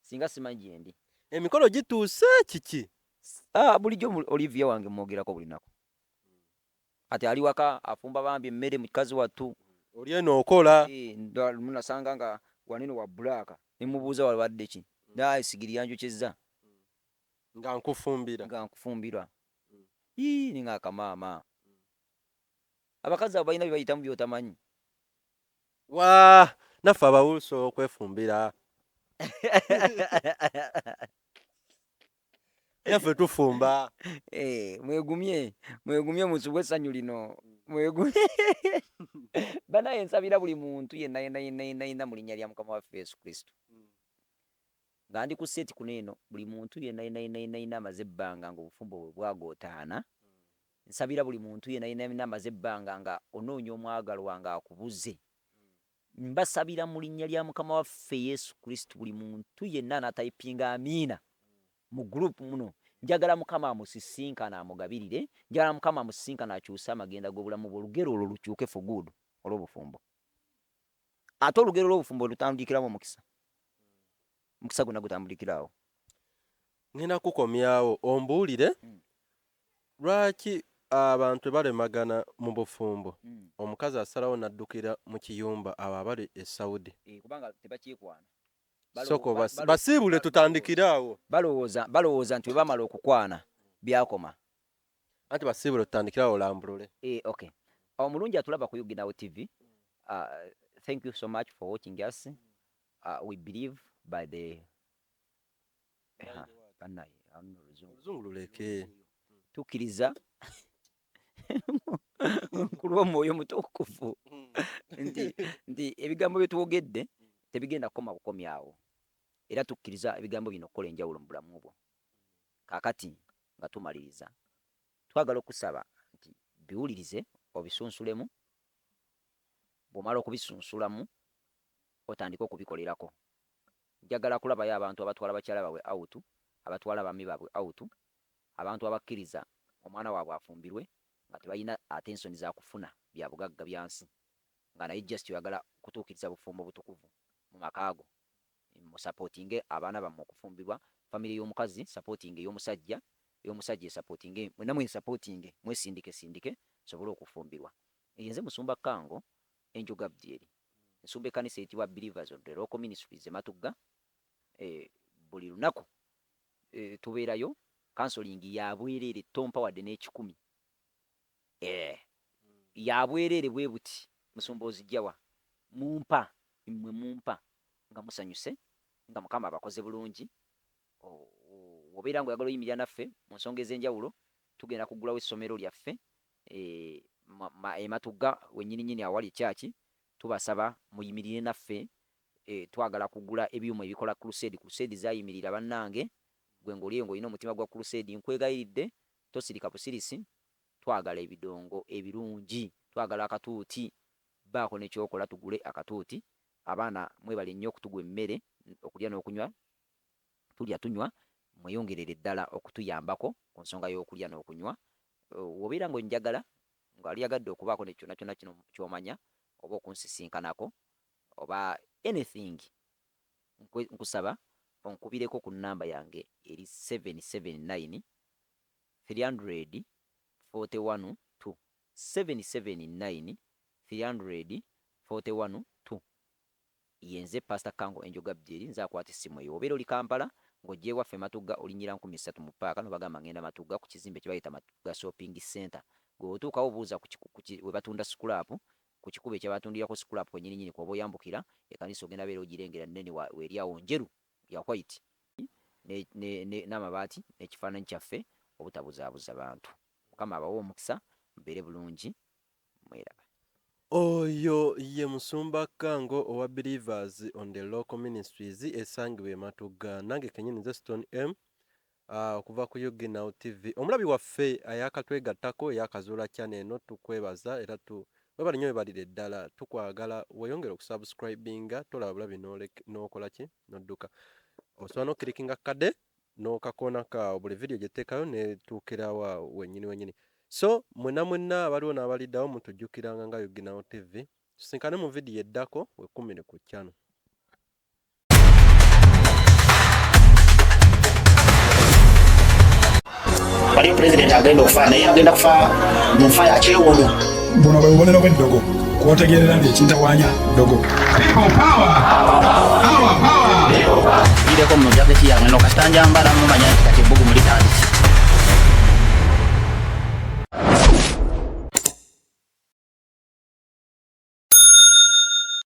singa simanyi gyendi. Emikolo gituuse, kiki? Bulijjo Olivia wange mwogerako buli naku. Kati ali waka afumba bambi emmere, mukazi wattu. Oli eno okola. Munasanga nga wanene wa black, nemubuuza wabadde ki, naye sigiri yanjokyezza. Nga nkufumbira. Nga nkufumbirwa. Ii, ninga akamaama. Abakazi abo balina bye bayitamu byotamanyi. Wa naffe abawuusa okwefumbira, naffe tufumba. Mwegumye, mwegumye, musubwe essanyu lino, mwegumye. Banaye nsabira buli muntu yenna yenna yenna yenna yenna mu linnya lya Mukama waffe Yesu Kristo. Nga ndi ku set kuno eno, buli muntu yenna yenna yenna yenna yenna amaze ebbanga nga obufumbo bwe bwagootaana, nsabira buli muntu yenna yenna yenna amaze ebbanga nga onoonya omwagalwa nga akubuze, mbasabira mu linnya lya Mukama waffe Yesu Kristo, buli muntu yenna anaatayipinga amiina mu group muno, njagala Mukama amusisinkana amugabirire, njagala Mukama amusisinkana akyuse amagenda g'obulamu bwe, olugero olwo lukyuke for good olw'obufumbo. Ate olugero lw'obufumbo lutandikiramu omukisa, omukisa gwonna gutambulikira awo. Ngenda kukomyawo ombuulire. Lwaki Abantu balemagana mu bufumbo. Omukazi asalawo n'addukira mu kiyumba, abo abali e Saudi. Eh, kubanga tebakyekwana. Soko basiibule tutandikire awo. Balowooza nti bwe bamala okukwana byakoma. Anti basiibule tutandikire awo olambulule. Eh, okay. Omulungi atulaba ku Uginawo TV, thank you so much for watching us. We believe by the bannaye, ano oluzungu. Oluzungu luleke. Tukkiriza ku lw'omwoyo mutukuvu nti ebigambo bye twogedde tebigenda kukoma bukomi awo, era tukkiriza ebigambo bino okukola enjawulo mu bulamu bwo. Kaakati nga tumaliriza, twagala okusaba nti biwulirize obisunsulemu. Bw'omala okubisunsulamu, otandike okubikolerako. Njagala kulabayo abantu abatwala bakyala baabwe out, abatwala abaami baabwe out, abantu abakkiriza omwana waabwe afumbirwe nga tebalina ate ensoni za kufuna bya bugagga bya nsi, nga naye just oyagala kutuukiriza bufumbo butukuvu mu maka go. Musupportinge abaana bammwe okufumbirwa. Famire y'omukazi supporting ey'omusajja, ey'omusajja esupportinge, mwenna mwesupportinge, mwesindike sindike sobole okufumbirwa. Nze Musumba Kango Angel Gabriel, nsumba ekkanisa eyitibwa Believers of the Local Ministries e Matugga. Buli lunaku tubeerayo counseling ya bwereere, tompa wadde n'ekikumi, ya bwereere bwe buti. Musumba ozijjawa? Mumpa, mmwe mumpa nga musanyuse nga Mukama abakoze bulungi. Obeera ng'oyagala oyimirira naffe mu nsonga ez'enjawulo, tugenda kuggulawo essomero lyaffe e Matugga wennyininyini awali ekyaki. Tubasaba muyimirire naffe. Twagala kugula ebyuma ebikola crusade. Crusade zayimirira bannange. Gwe ng'oli eyo ng'olina omutima gwa crusade, nkwegayiridde tosirika busirisi. Twagala ebidongo ebirungi, twagala akatuuti, baako nekyokola tugule akatuuti. Abaana mwebale nnyo okutugwa emmere, okulya n'okunywa. Tulya tunywa, mweyongerere ddala okutuyambako ku nsonga y'okulya n'okunywa. Wobeera ng'onjagala, ng'ali okubaako ne kyonna kyonna kino ky'omanya oba okunsisinkanako oba anything, nkusaba onkubireko ku nnamba yange eri 779 341 2, 779 341 2. Yenze Pastor Kango Angel Gabriel, nze akwata essimu eyo. Obeera oli Kampala ng'ojja ewaffe Matugga, olinyira 3000 mu paaka nobagamba ngenda Matugga ku kizimbe kye bayita Matugga Shopping Center. Gwe otuukawo buuza we batunda scrap, ku kikubo ekyabatundirako scrap kwennyini nyini kw'oba oyambukira. Ekkanisa ogenda beera ogirengera nnene, weeri awo njeru ya white n'amabaati n'ekifaananyi kyaffe obutabuzaabuza bantu. Mukama abawe omukisa, mubeere bulungi, mweraba. Oyo ye Musumba Kango owa Believers on the Local Ministries esangibwa e Matugga. Nange kenyini nze Stone M, okuva ku UG Now TV. Omulabi waffe ayakatwegattako, eyakazuula channel eno, tukwebaza era tu webale nnyo, webalire ddala, tukwagala weeyongere okusubscribinga. Tolaba bulabi n'okola ki n'odduka. Osobola n'oclickinga kade n'okakoonako awo, buli vidiyo gye tuteekayo netuukirawo awo wennyini wennyini. So mwenna mwenna abaliwo n'abaliddawo, mutujjukiranga nga UG Now TV. Tusinkane mu vidiyo eddako. Wekumire ku channel. Waliyo pulezidenti agenda okufa, naye agenda kufa mu nfa ya kyewuunyo. Buno bwe bubonero bw'eddogo kwotegeerera nti ekintawaanya ddogo. Gireko mu jaketi yange no kasita njambala mumanya nti kati ebbugumu litandise.